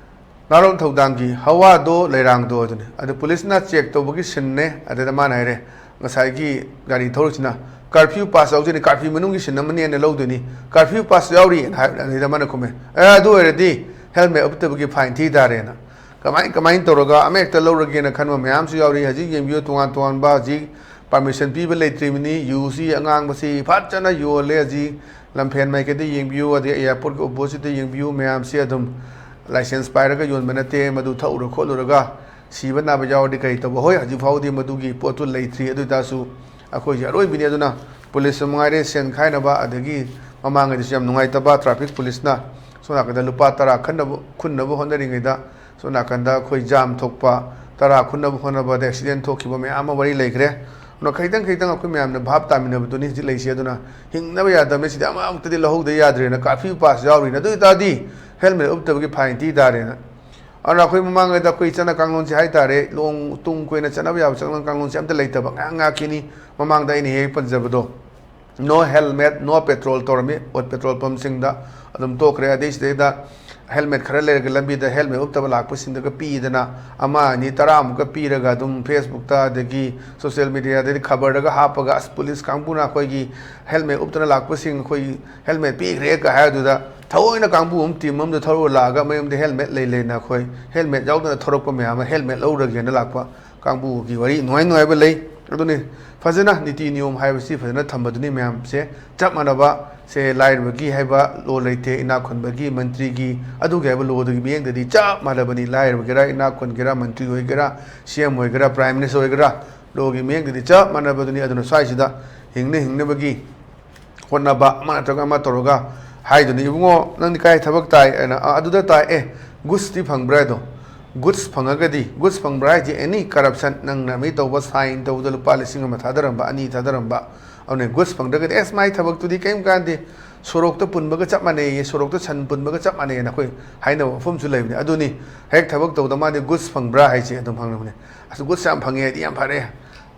ꯅꯥꯔꯣꯟ ꯊꯧꯗꯥꯡꯒꯤ ꯍꯋꯥꯗꯣ ꯂꯩꯔꯥꯡꯗꯣ ꯑꯗꯨꯅꯤ꯫ ꯑꯗꯨ ꯄꯨꯂꯤꯁꯅ ꯆꯦꯛ ꯇꯧꯕꯒꯤ ꯁꯤꯟꯅꯦ꯫ ꯑꯗꯨꯗ ꯃꯥꯅ ꯍꯥꯏꯔꯦ, "ꯉꯁꯥꯏꯒꯤ ꯒꯥꯔꯤ ꯊꯧꯔꯤꯁꯤꯅ ꯀꯥꯔꯐ꯭ꯌꯨ ꯄꯥꯁ ꯌꯥꯎꯗꯣꯏꯅꯤ, ꯀꯥꯔꯐ꯭ꯌꯨ ꯃꯅꯨꯡꯒꯤ ꯁꯤꯟ ꯑꯃꯅꯦꯅ ꯂꯧꯗꯣꯏꯅꯤ, ꯀꯥꯔꯐ꯭ꯌꯨ ꯄꯥꯁ ꯌꯥꯎꯔꯤꯅ" ꯍꯥꯏꯕ꯫ ꯑꯗꯨꯗ ꯃꯥꯅ ꯈꯨꯝꯃꯦ, "ꯑꯦ, ꯑꯗꯨ ꯑꯣꯏꯔꯗꯤ ꯍꯦꯜꯃꯦꯠ ꯎꯞꯇꯕꯒꯤ ꯐꯥꯏꯟ ꯊꯤ ꯇꯥꯔꯦꯅ"꯫ ꯀꯃꯥꯏ, ꯀꯃꯥꯏꯅ ꯇꯧꯔꯒ ꯑꯃ ꯍꯦꯛꯇ ꯂꯧꯔꯒꯦꯅ ꯈꯟꯕ ꯃꯌꯥꯝꯁꯨ ꯌꯥꯎꯔꯤ꯫ ꯍꯧꯖꯤꯛ ꯌꯦꯡꯕꯤꯌꯨ, ꯇꯣꯉꯥꯟ ꯇꯣꯉꯥꯟꯕ ꯍꯧꯖꯤꯛ ꯄꯥꯔꯃꯤꯁꯟ ꯄꯤꯕ ꯂꯩꯇ꯭ꯔꯤꯕꯅꯤ꯫ ꯌꯨꯁꯤ ꯑꯉꯥꯡꯕꯁꯤ ꯐꯖꯅ ꯌꯣꯜꯂꯦ꯫ ꯍꯧꯖꯤꯛ ꯂꯝꯐꯦꯟ ꯃꯥꯏꯀꯩꯗ ꯌꯦꯡꯕꯤꯌꯨ, ꯑꯗꯩ ꯑꯦꯌꯥꯔꯄꯣꯔꯠꯀꯤ ꯑꯣꯄꯣꯖꯤꯠꯇ ꯌꯦꯡꯕꯤꯌꯨ, ꯃꯌꯥꯝꯁꯤ ꯑꯗꯨꯝ ꯂꯥꯏꯁꯦꯟꯁ ꯄꯥꯏꯔꯒ ꯌꯣꯟꯕ ꯅꯠꯇꯦ꯫ ꯃꯗꯨ ꯊꯛꯎꯔ ꯈꯣꯠꯂꯨꯔꯒ ꯁꯤꯕ ꯅꯥꯕ ꯌꯥꯎꯔꯗꯤ ꯀꯔꯤ ꯇꯧꯕ? ꯍꯣꯏ, ꯍꯧꯖꯤꯛ ꯐꯥꯎꯕꯗꯤ ꯃꯗꯨꯒꯤ ꯄꯣꯠꯇꯨ ꯂꯩꯇ꯭ꯔꯤ꯫ ꯑꯗꯨ ꯑꯣꯏꯇꯥꯔꯁꯨ ꯑꯩꯈꯣꯏꯁꯦ ꯑꯔꯣꯏꯕꯤꯅꯤ꯫ ꯑꯗꯨꯅ ꯄꯨꯂꯤꯁꯁꯨ ꯃꯉꯥꯏꯔꯦ, ꯁꯦꯟ ꯈꯥꯏꯅꯕ, ꯑꯗꯒꯤ ꯃꯃꯥꯡꯉꯩꯗꯁꯨ ꯌꯥꯝ ꯅꯨꯡꯉꯥꯏꯇꯕ, ꯇ꯭ꯔꯥꯐꯤꯛ ꯄꯨꯂꯤꯁꯅ ꯁꯣꯝ ꯅꯥꯀꯟꯗ ꯂꯨꯄꯥ ꯇꯔꯥ ꯈꯟꯅꯕ, ꯈꯨꯟꯅꯕ ꯍꯣꯠꯅꯔꯤꯉꯩꯗ ꯁꯣꯝ ꯅꯥꯀꯟꯗ ꯑꯩꯈꯣꯏ ꯖꯥꯝ ꯊꯣꯛꯄ, ꯇꯔꯥ ꯈꯨꯟꯅꯕ ꯍꯣꯠꯅꯕꯗ ꯑꯦꯛꯁꯤꯗꯦꯟ ꯊꯣꯛꯈꯤꯕ ꯃꯌꯥꯝ ꯑꯃ ꯋꯥꯔꯤ ꯂꯩꯈ꯭ꯔꯦ꯫ ꯑꯗꯨꯅ ꯈꯤꯇꯪ ꯈꯤꯇꯪ ꯑꯩꯈꯣꯏ ꯃꯌꯥꯝꯅ ꯚꯥꯞ ꯇꯥꯃꯤꯟꯅꯕꯗꯨꯅꯤ ꯍꯧꯖꯤꯛ ꯂꯩꯁꯦ꯫ ꯑꯗꯨꯅ ꯍꯤꯡꯅꯕ ꯌꯥꯗꯕꯅꯤ, ꯁꯤꯗꯤ ꯑꯃꯃꯨꯛꯇꯗꯤ ꯂꯧꯍꯧꯗ ꯌꯥꯗ꯭ꯔꯦꯅ, ꯀꯥꯔꯐ꯭ꯌꯨ ꯄꯥꯁ ꯌꯥꯎꯔꯤꯅ, ꯑꯗꯨ ꯑꯣꯏꯇꯥꯔꯗꯤ ꯍꯦꯜꯃꯦꯠ ꯎꯞꯇꯕꯒꯤ ꯐꯥꯏꯟ ꯊꯤ ꯇꯥꯔꯦꯅ꯫ ꯑꯗꯨꯅ ꯑꯩꯈꯣꯏ ꯃꯃꯥꯡꯉꯩꯗ ꯑꯩꯈꯣꯏ ꯆꯠꯅ ꯀꯥꯡꯂꯣꯟꯁꯦ ꯍꯥꯏ ꯇꯥꯔꯦ, ꯂꯣꯡ ꯇꯨꯡ ꯀꯣꯏꯅ ꯆꯠꯅꯕ ꯌꯥꯕ ꯆꯠꯅ ꯀꯥꯡꯂꯣꯟꯁꯦ ꯑꯝꯇ ꯂꯩꯇꯕ ꯉꯥꯏꯍꯥꯛ ꯉꯥꯏꯍꯥꯛꯀꯤꯅꯤ꯫ ꯃꯃꯥꯡꯗ ꯑꯩꯅ ꯍꯦꯛ ꯍꯦꯛ ꯄꯟꯖꯕꯗꯣ, "No helmet, no petrol" ꯇꯧꯔꯝꯃꯤ ꯑꯣꯏꯜ ꯄꯦꯇ꯭ꯔꯣꯜ ꯄꯝꯁꯤꯡꯗ꯫ ꯑꯗꯨꯝ ꯇꯣꯛꯈ꯭ꯔꯦ꯫ ꯑꯗꯩ ꯁꯤꯗꯩꯗ ꯍꯦꯜꯃꯦꯠ ꯈꯔ ꯂꯩꯔꯒ ꯂꯝꯕꯤꯗ ꯍꯦꯜꯃꯦꯠ ꯎꯞꯇꯕ ꯂꯥꯛꯄꯁꯤꯡꯗꯒ ꯄꯤꯗꯅ, ꯑꯃ ꯑꯅꯤ ꯇꯔꯥꯃꯨꯛꯀ ꯄꯤꯔꯒ ꯑꯗꯨꯝ ꯐꯦꯁꯕꯨꯛꯇ ꯑꯗꯒꯤ ꯁꯣꯁꯤꯌꯦꯜ ꯃꯤꯗꯤꯌꯥꯗꯗꯤ ꯈꯕꯔꯗꯒ ꯍꯥꯞꯄꯒ, "ꯑꯁ, ꯄꯨꯂꯤꯁ ꯀꯥꯡꯕꯨꯅ ꯑꯩꯈꯣꯏꯒꯤ ꯍꯦꯜꯃꯦꯠ ꯎꯞꯇꯅ ꯂꯥꯛꯄꯁꯤꯡ ꯑꯩꯈꯣꯏꯒꯤ ꯍꯦꯜꯃꯦꯠ ꯄꯤꯈ꯭ꯔꯦ" ꯀ ꯍꯥꯏꯗꯨꯗ, ꯊꯑꯣꯏꯅ ꯀꯥꯡꯕꯨ ꯑꯃ, ꯇꯤꯝ ꯑꯃꯗ ꯊꯧꯔꯒ ꯂꯥꯛꯑꯒ ꯃꯌꯨꯝꯗ ꯍꯦꯜꯃꯦꯠ ꯂꯩ ꯂꯩꯅ ꯑꯩꯈꯣꯏ ꯍꯦꯜꯃꯦꯠ ꯌꯥꯎꯗꯅ ꯊꯧꯔꯛꯄ ꯃꯌꯥꯝ ꯑꯃ ꯍꯦꯜꯃꯦꯠ ꯂꯧꯔꯒꯦꯅ ꯂꯥꯛꯄ ꯀꯥꯡꯕꯨꯒꯤ ꯋꯥꯔꯤ ꯅꯨꯡꯉꯥꯏ ꯅꯨꯡꯉꯥꯏꯕ ꯂꯩ꯫ ꯑꯗꯨꯅꯤ, ꯐꯖꯅ ꯅꯤꯇꯤ ꯅꯤꯌꯣꯝ ꯍꯥꯏꯕꯁꯤ ꯐꯖꯅ ꯊꯝꯕꯗꯨꯅꯤ ꯃꯌꯥꯝꯁꯦ꯫ ꯆꯞ ꯃꯥꯟꯅꯕ ꯁꯦ, ꯂꯥꯏꯔꯕꯒꯤ ꯍꯥꯏꯕ ꯂꯣ ꯂꯩꯇꯦ, ꯏꯅꯥꯛ ꯈꯨꯟꯕꯒꯤ, ꯃꯟꯇ꯭ꯔꯤꯒꯤ, ꯑꯗꯨꯒꯤ ꯍꯥꯏꯕ ꯂꯣꯗꯨꯒꯤ ꯃꯤꯠꯌꯦꯡꯗꯗꯤ ꯆꯞ ꯃꯥꯟꯅꯕꯅꯤ꯫ ꯂꯥꯏꯔꯕꯒꯦꯔꯥ, ꯏꯅꯥꯛ ꯈꯨꯟꯒꯦꯔꯥ, ꯃꯟꯇ꯭ꯔꯤ ꯑꯣꯏꯒꯦꯔꯥ, ꯁꯤ ꯑꯦꯝ ꯑꯣꯏꯒꯦꯔꯥ, ꯄ꯭ꯔꯥꯏꯝ ꯃꯤꯅꯤꯁꯇꯔ ꯑꯣꯏꯒꯦꯔꯥ, ꯂꯣꯒꯤ ꯃꯤꯠꯌꯦꯡꯗꯗꯤ ꯆꯞ ꯃꯥꯟꯅꯕꯗꯨꯅꯤ꯫ ꯑꯗꯨꯅ ꯁ꯭ꯋꯥꯏꯁꯤꯗ ꯍꯤꯡꯅ ꯍꯤꯡꯅꯕꯒꯤ ꯍꯣꯠꯅꯕ ꯑꯃ ꯅꯠꯇ꯭ꯔꯒ ꯑꯃ ꯇꯧꯔꯒ ꯍꯥꯏꯗꯨꯅꯤ, "ꯏꯕꯨꯡꯉꯣ, ꯅꯪꯗꯤ ꯀꯥꯏ ꯊꯕꯛ ꯇꯥꯏ?" ꯍꯥꯏꯅ, "ꯑ, ꯑꯗꯨꯗ ꯇꯥꯏ"꯫ "ꯑꯦ, ꯒꯨꯗꯁꯇꯤ ꯐꯪꯕ꯭ꯔꯥ?" ꯍꯥꯏꯗꯣ, ꯒꯨꯗꯁ ꯐꯪꯉꯒꯗꯤ, ꯒꯨꯗꯁ ꯐꯪꯕ꯭ꯔꯥ ꯍꯥꯏꯁꯦ ꯑꯦꯅꯤ ꯀꯔꯞꯁꯟ, ꯅꯪꯅ ꯃꯤ ꯇꯧꯕ, ꯁꯥꯏꯟ ꯇꯧꯕꯗ ꯂꯨꯄꯥ ꯂꯤꯁꯤꯡ ꯑꯃ ꯊꯥꯗꯔꯝꯕ, ꯑꯅꯤ ꯊꯥꯗꯔꯝꯕ, ꯑꯗꯨꯅ ꯒꯨꯗꯁ ꯐꯪꯗ꯭ꯔꯒꯗꯤ, "ꯑꯦꯁ, ꯃꯥꯏ ꯊꯕꯛꯇꯨꯗꯤ ꯀꯔꯤꯝ ꯀꯥꯟꯗꯦ, ꯁꯣꯔꯣꯛꯇ ꯄꯨꯟꯕꯒ ꯆꯞ ꯃꯥꯟꯅꯩꯌꯦ, ꯁꯣꯔꯣꯛꯇ ꯁꯟ ꯄꯨꯟꯕꯒ ꯆꯞ ꯃꯥꯟꯅꯩꯌꯦꯅ" ꯑꯩꯈꯣꯏ ꯍꯥꯏꯅꯕ ꯃꯐꯝꯁꯨ ꯂꯩꯕꯅꯤ꯫ ꯑꯗꯨꯅꯤ, ꯍꯦꯛ ꯊꯕꯛ ꯇꯧꯗ ꯃꯥꯗꯤ ꯒꯨꯗꯁ ꯐꯪꯕ꯭ꯔꯥ ꯍꯥꯏꯁꯦ ꯑꯗꯨꯝ ꯍꯪꯅꯕꯅꯦ꯫ "ꯑꯁ, ꯒꯨꯗꯁ ꯌꯥꯝ ꯐꯪꯉꯦ ꯍꯥꯏꯗꯤ ꯌꯥꯝ ꯐꯔꯦ,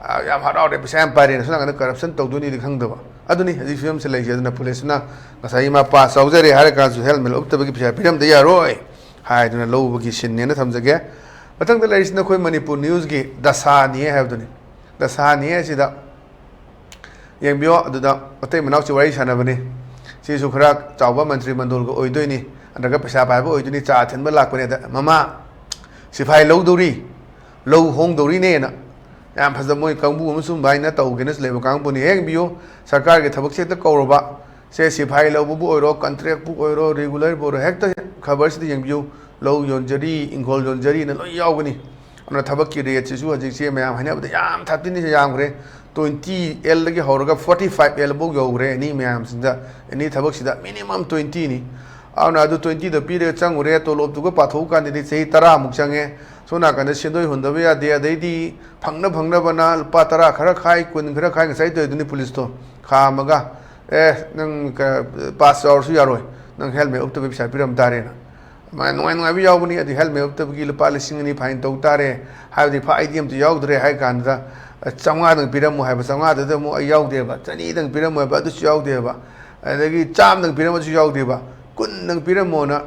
ꯑ, ꯌꯥꯝ ꯍꯔꯥꯎꯔꯦ, ꯄꯩꯁꯥ ꯌꯥꯝ ꯄꯥꯏꯔꯦꯅ" ꯁꯣꯝ ꯅꯥꯀꯟꯗ ꯀꯔꯞꯁꯟ ꯇꯧꯗꯣꯏꯅꯤꯗꯤ ꯈꯪꯗꯕ꯫ ꯑꯗꯨꯅꯤ ꯍꯧꯖꯤꯛ ꯐꯤꯕꯝꯁꯦ ꯂꯩꯁꯦ꯫ ꯑꯗꯨꯅ ꯄꯨꯂꯤꯁꯅ ꯉꯁꯥꯏꯒꯤ ꯃꯥ ꯄꯥꯁ ꯌꯥꯎꯖꯔꯦ ꯍꯥꯏꯔ ꯀꯥꯟꯗꯁꯨ ꯍꯦꯜꯃꯦꯠ ꯎꯞꯇꯕꯒꯤ ꯄꯩꯁꯥ ꯄꯤꯔꯝꯗ ꯌꯥꯔꯣꯏ ꯍꯥꯏꯗꯨꯅ ꯂꯧꯕꯒꯤ ꯁꯤꯟꯅꯦꯅ ꯊꯝꯖꯒꯦ꯫ ꯃꯊꯪꯗ ꯂꯩꯔꯤꯁꯤꯅ ꯑꯩꯈꯣꯏ ꯃꯅꯤꯄꯨꯔ ꯅ꯭ꯌꯨꯁꯀꯤ ꯗꯁꯥꯅꯤ ꯍꯥꯏꯕꯗꯨꯅꯤ꯫ ꯗꯁꯥꯅꯤ ꯍꯥꯏꯁꯤꯗ ꯌꯦꯡꯕꯤꯌꯣ, ꯑꯗꯨꯗ ꯃꯇꯩ ꯃꯅꯥꯎꯁꯤ ꯋꯥꯔꯤ ꯁꯥꯟꯅꯕꯅꯤ꯫ ꯁꯤꯁꯨ ꯈꯔ ꯆꯥꯎꯕ ꯃꯟꯇ꯭ꯔꯤ ꯃꯟꯗꯣꯜꯒ ꯑꯣꯏꯗꯣꯏꯅꯤ, ꯅꯠꯇ꯭ꯔꯒ ꯄꯩꯁꯥ ꯄꯥꯏꯕ ꯑꯣꯏꯗꯣꯏꯅꯤ, ꯆꯥ ꯊꯤꯟꯕ ꯂꯥꯛꯄꯅꯤ꯫ ꯑꯗ, "ꯃꯃꯥ, ꯁꯤꯐꯥꯏ ꯂꯧꯗꯧꯔꯤ, ꯂꯧ ꯍꯣꯡꯗꯧꯔꯤꯅꯦꯅ", ꯌꯥꯝ ꯐꯖꯕ ꯃꯣꯏ ꯀꯥꯡꯕꯨ ꯑꯃ ꯁꯨꯝ ꯚꯥꯏꯅ ꯇꯧꯒꯦꯅꯁꯨ ꯂꯩꯕ ꯀꯥꯡꯕꯨꯅꯤ꯫ ꯍꯦꯛ ꯌꯦꯡꯕꯤꯌꯨ, ꯁꯔꯀꯥꯔꯒꯤ ꯊꯕꯛꯁꯦ ꯍꯦꯛꯇ ꯀꯧꯔꯕ, ꯁꯦ ꯁꯤꯐꯥꯏ ꯂꯧꯕꯕꯨ ꯑꯣꯏꯔꯣ, ꯀꯟꯇ꯭ꯔꯦꯛꯄꯨ ꯑꯣꯏꯔꯣ, ꯔꯤꯒꯨꯂꯔꯕꯨ ꯑꯣꯏꯔꯣ, ꯍꯦꯛꯇ ꯈꯕꯔꯁꯤꯗ ꯌꯦꯡꯕꯤꯌꯨ, "ꯂꯧ ꯌꯣꯟꯖꯔꯤ, ꯏꯪꯈꯣꯜ ꯌꯣꯟꯖꯔꯤꯅ" ꯂꯣꯏ ꯌꯥꯎꯒꯅꯤ꯫ ꯑꯗꯨꯅ ꯊꯕꯛꯀꯤ ꯔꯦꯠꯁꯤꯁꯨ ꯍꯧꯖꯤꯛꯁꯦ ꯃꯌꯥꯝ ꯍꯥꯏꯅꯕꯗ ꯌꯥꯝ ꯊꯥꯔꯇꯤꯟ ꯌꯥꯝꯈ꯭ꯔꯦ꯫ ꯇ꯭ꯋꯦꯟꯇꯤ ꯑꯦꯜꯗꯒꯤ ꯍꯧꯔꯒ ꯐꯣꯔꯇꯤ ꯐꯥꯏꯚ ꯑꯦꯜ ꯐꯥꯎ ꯌꯧꯈ꯭ꯔꯦ ꯑꯦꯅꯤ ꯃꯌꯥꯝꯁꯤꯗ, ꯑꯦꯅꯤ ꯊꯕꯛꯁꯤꯗ ꯃꯤꯅꯤꯃꯝ ꯇ꯭ꯋꯦꯟꯇꯤꯅꯤ꯫ ꯑꯗꯨꯅ ꯑꯗꯨ twenty ꯗ ꯄꯤꯔꯒ ꯆꯪꯉꯨꯔꯦ, ꯇꯣꯂꯣꯞꯇꯨꯒ ꯄꯥꯊꯣꯛꯎ ꯀꯥꯟꯗꯗꯤ ꯆꯍꯤ ꯇꯔꯥꯃꯨꯛ ꯆꯪꯉꯦ꯫ ꯁꯣꯝ ꯅꯥꯀꯟꯗ ꯁꯦꯟꯗꯣꯏ ꯍꯨꯟꯗꯕ ꯌꯥꯗꯦ, ꯑꯗꯩꯗꯤ ꯐꯪꯅ ꯐꯪꯅꯕꯅ ꯂꯨꯄꯥ ꯇꯔꯥ ꯈꯔ ꯈꯥꯏ, ꯀꯨꯟ ꯈꯔ ꯈꯥꯏ, ꯉꯁꯥꯏ ꯇꯧꯔꯤꯗꯨꯅꯤ ꯄꯨꯂꯤꯁꯇꯣ ꯈꯥꯝꯃꯒ, "ꯑꯦ, ꯅꯪ ꯀ-, ꯄꯥꯁ ꯌꯥꯎꯔꯁꯨ ꯌꯥꯔꯣꯏ, ꯅꯪ ꯍꯦꯜꯃꯦꯠ ꯎꯞꯇꯕꯩ ꯄꯩꯁꯥ ꯄꯤꯔꯝ ꯇꯥꯔꯦꯅ"꯫ ꯑꯗꯨꯃꯥꯏꯅ ꯅꯨꯡꯉꯥꯏ ꯅꯨꯡꯉꯥꯏꯕ ꯌꯥꯎꯕꯅꯤ꯫ ꯑꯗꯨ ꯍꯦꯜꯃꯦꯠ ꯎꯞꯇꯕꯒꯤ ꯂꯨꯄꯥ ꯂꯤꯁꯤꯡ ꯑꯅꯤ ꯐꯥꯏꯟ ꯇꯧ ꯇꯥꯔꯦ, ꯍꯥꯏꯕꯗꯤ ꯐꯥꯏꯗꯤ ꯑꯝꯇ ꯌꯥꯎꯗ꯭ꯔꯦ ꯍꯥꯏ ꯀꯥꯟꯗꯨꯗ, "ꯆꯥꯝꯃꯉꯥꯗꯪ ꯄꯤꯔꯝꯃꯨ" ꯍꯥꯏꯕ, ꯆꯥꯝꯃꯉꯥꯗꯨꯗ ꯑꯃꯨꯛ ꯑꯩ ꯌꯥꯎꯗꯦꯕ, ꯆꯅꯤꯗꯪ ꯄꯤꯔꯝꯃꯨ ꯍꯥꯏꯕ, ꯑꯗꯨꯁꯨ ꯌꯥꯎꯗꯦꯕ, ꯑꯗꯒꯤ ꯆꯥꯝꯃꯗꯪ ꯄꯤꯔꯝꯕꯁꯨ ꯌꯥꯎꯗꯦꯕ, ꯀꯨꯟꯗꯪ ꯄꯤꯔꯝꯃꯣꯅ